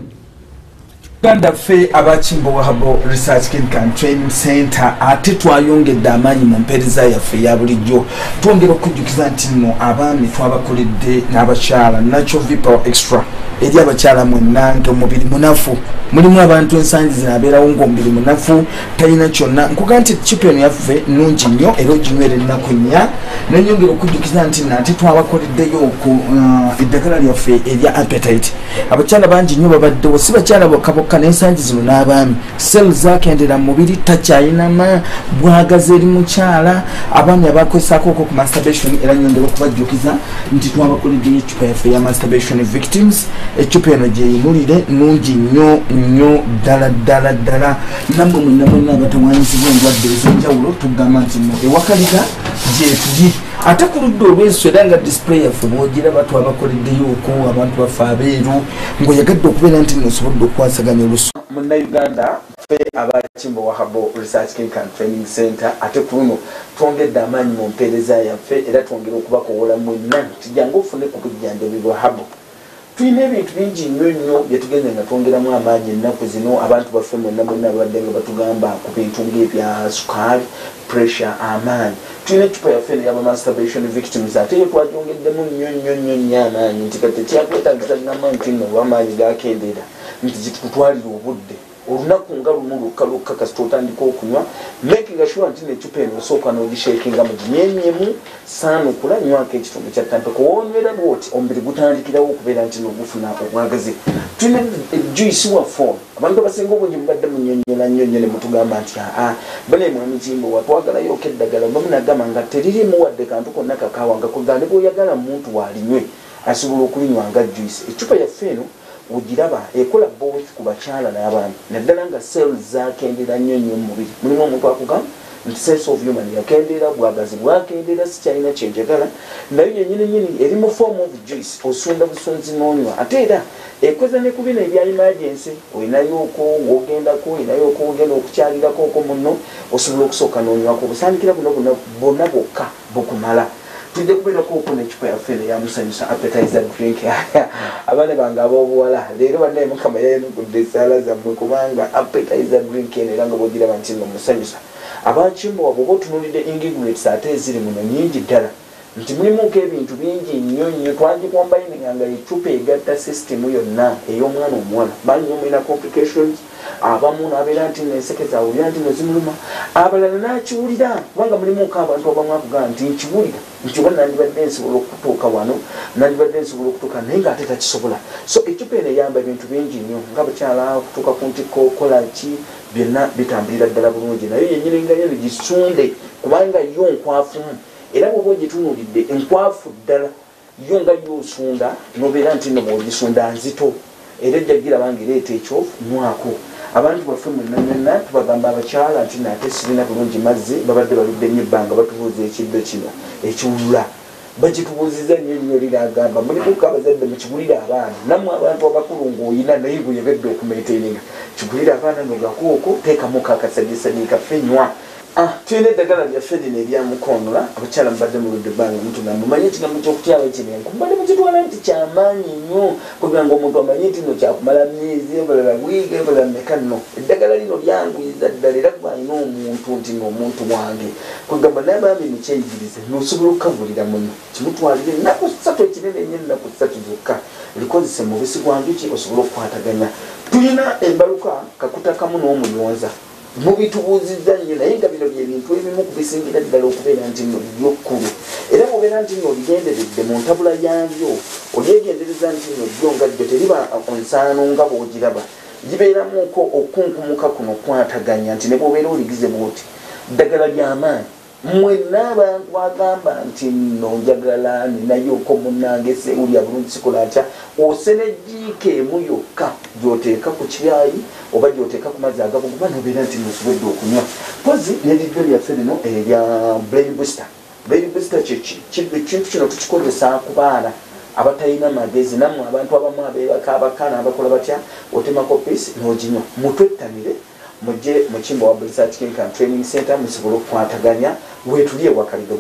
Uganda ffe abakimbowa Herbal Research Clinic and Training Center ate twayongedde amaanyi mu mpeereza yaffe eya bulijjo. Twongera okujjukiza nti nno abaami twabakoledde n'abakyala Natural V-Power Extra eri abakyala mwenna nti omubiri munafu. Mulimu abantu ensangi zino abeerawo ng'omubiri munafu talina kyonna. Nkuga nti cupa eno yaffe nnungi nnyo era oginywera ennaku 4. Nenyongera okujjukiza nti nno ate twabakoleddeyo ku eddagala lyaffe erya appetite. Abakyala bangi nnyo babaddewo, si bakyala bokka bokka n'ensangi zino n'abaami. Sel zakendera mu mubiri, takyayinama bwagazi eri mukyala. Abaami abakozesaako ku masturbation era nyongera okubajjukiza nti twabakoleddeyo eccupa yaffe eya masturbation victims. Eccupa eno gyeyimulire nnungi nnyo nnyo ddala ddala ddala. Nammwe mwenna mwenna abatawanyizibwa endwadde ez'enjawulo tugamba nti nno ewakalika gyetuli. Ate ku ludda olw'enso era nga display yaffe bw'ogiraba twabakoleddeyo abantu baffe abeeru ng'oyagadde okubeera nti nno osobodde okukwasaganya olusu. Munnayuganda ffe abakimbowa Herbal Research Clinic and Training Center ate ku luno twongedde amaanyi mu mpeereza yaffe era twongera okubakoowola mwenna nti jangu ofune ku bujjanjabi bwa herbal. Tulina ebintu bingi nnyo nnyo bye tugenze nga twongeramu amaanyi ennaku zino. Abantu baffe mwenna mwenna babadde nga batugamba ku bintu ng'ebya sukaali, pressure, amaanyi. Tulina eccupa yaffe eno ey'aba masturbation victims ate yo twagyongeddemu nnyo nnyo nnyo nnyo amaanyi nti kati tekyakwetaagisa kugamba nti nno oba amaanyi gakendeera nti kitukutwalire obudde. Olunaku nga lumu lwokka lwokka kasita otandika okunywa, making sure nti n'eccupa eno osooka n'ogishakinga muginyeemyemu saanukula nywako ekitundu kya ttampeko. Woonywera bw'oti omubiri gutandikirawo okubeera nti nogufuna obwagazi. Tulina juice waffe abantu abasinga obungi mubadde munnyonnyola nnyo nnyo ne mutugamba nti aa bane mwami Kimbowa twagalayo eddagala oba munagamba nga teririmu wadde kantu konna kakaawa nga kuga ne bw'oyagala muntu waalinywe asobola okulinywa nga juice. Eccupa yaffe eno ogiraba ekola both ku bakyala n'abaami naddala nga cells zakendera nnyo nnyo mu mubiri. Mulimu omuntu akugamba nti sense of human yakendeera, bwagazi bwakendeera, sikyalina kyenjagala. Nayo yennyini nnyini eri mu form of juice, osunda busunzi n'onywa. Ate era ekoze ne ku bino ebya emergency, olinayooko w'ogendako, olinayooko ogenda okukyalirako oko munno, osobola okusooka n'onywako. Obusaanikira buno bonna bwokka bukumala. Tujja kubeerako okwo n'eccupa yaffe eno eyamusanyusa appetizer drink. Abaana bange ab'obuwala leero bannaye Mukama yayanukudde essaala zammwe kubanga appetizer drink eno era nga bw'ogiraba nti nno musanyusa. Abakimbowa bw'oba otunuulidde ingredients ate eziri muno nnyingi ddala nti mulimuko ebintu bingi nnyo nnyo. Twagikombayininga nga eccupa egatta system yonna ey'omwana omuwala. Bangi nnyo mulina complications, abamu n'abeera nti enseke zawulira nti no zimuluma, abalala n'akiwulira kubanga mulimuko abantu abamu akugamba nti nkiwulira nti oba nandibadde nsobola okutuuka wano, nandibadde nsobola okutuuka naye ng'ate takisobola. So eccupa eno eyamba ebintu bingi nnyo nga bakyala okutuuka ku ntikko, okukola ki, byonna bitambulira ddala bulungi. Naye yennyini nga yo gisunde kubanga yo nkwafumu era bw'oba ogitunuulidde enkwafu ddala yo nga yo osunda n'obeera nti nno bw'ogisunda nzito era ejja giraba ng'ereeta ekyovu nywako. Abantu baffe mwenna mwenna tubagamba abakyala nti nate sirina bulungi mazzi, babadde baludde nnyo ebbanga batubuuza ekiddo kino ekiwulula bakitubuuzizza nnyo nnyo. Liragamba mulimuko abazadde mukigulire abaana, nammwe abantu abakulu ng'oyina naye gweyagadde okumaintaininga kigulire abaana nogakooko teekamuko akasagisagi kaffe nywa. Tulina eddagala lyaffe lino eryamukonola. Abakyala mubadde muludde ebbanga mutugamba mumanye ekigambo ky'okutyaba kino enku mbadde mukitwala nti kyamaanyi nnyo kubanga omuntu amanye nti nno kyakumala myezi ebalala wiiki ebalala mmeka. Nno eddagala lino lyanguyiza ddala era gwalina omuntu nti nno omuntu wange kwegamba n'abaami mukyeyigirize n'osobola okukagulira muno kimutwalire ennaku 3 ekinene nnyo ennaku 3 zokka likozese mu mubisi gwa njuki osobole okukwataganya. Tulina embaluka kakutakamu n'omuyonza mubitubuuzizza nnyo naye nga bino bye bintu ebimu ku bisingira ddala okubeera nti nno byokkulu era bw'obeera nti nno oligenderedde mu ntabula yabyo olyegendereza nti nno ddyo nga ddyo teriba nsaano nga bw'ogiraba gibeeramuko okunkumuka kuno kwataganya nti ne bw'obeera oligize bw'oti ddagala ly'amaanyi. Mwenna abantu agamba nti nno njagala ninayooko munnange sewulya bulungi sikola ntya, osena ejjiiko emu yokka gy'oteeka ku kyayi oba gy'oteeka ku mazzi agabuguma n'obeera nti nno osobodde okunywa. Mpozi n'eriddo lyaffe lino erya brain booster. Brain booster kyeki? Ekintu kino tukikozesa ku baana abatalina magezi, nammwe abantu abamu abeebaka abakaana abakola batya, otemako piisi n'oginywa. Mutwettanire mujje mu Kimbowa Research Clinic and Training Center musobole okukwataganya weetuli ewakaliga.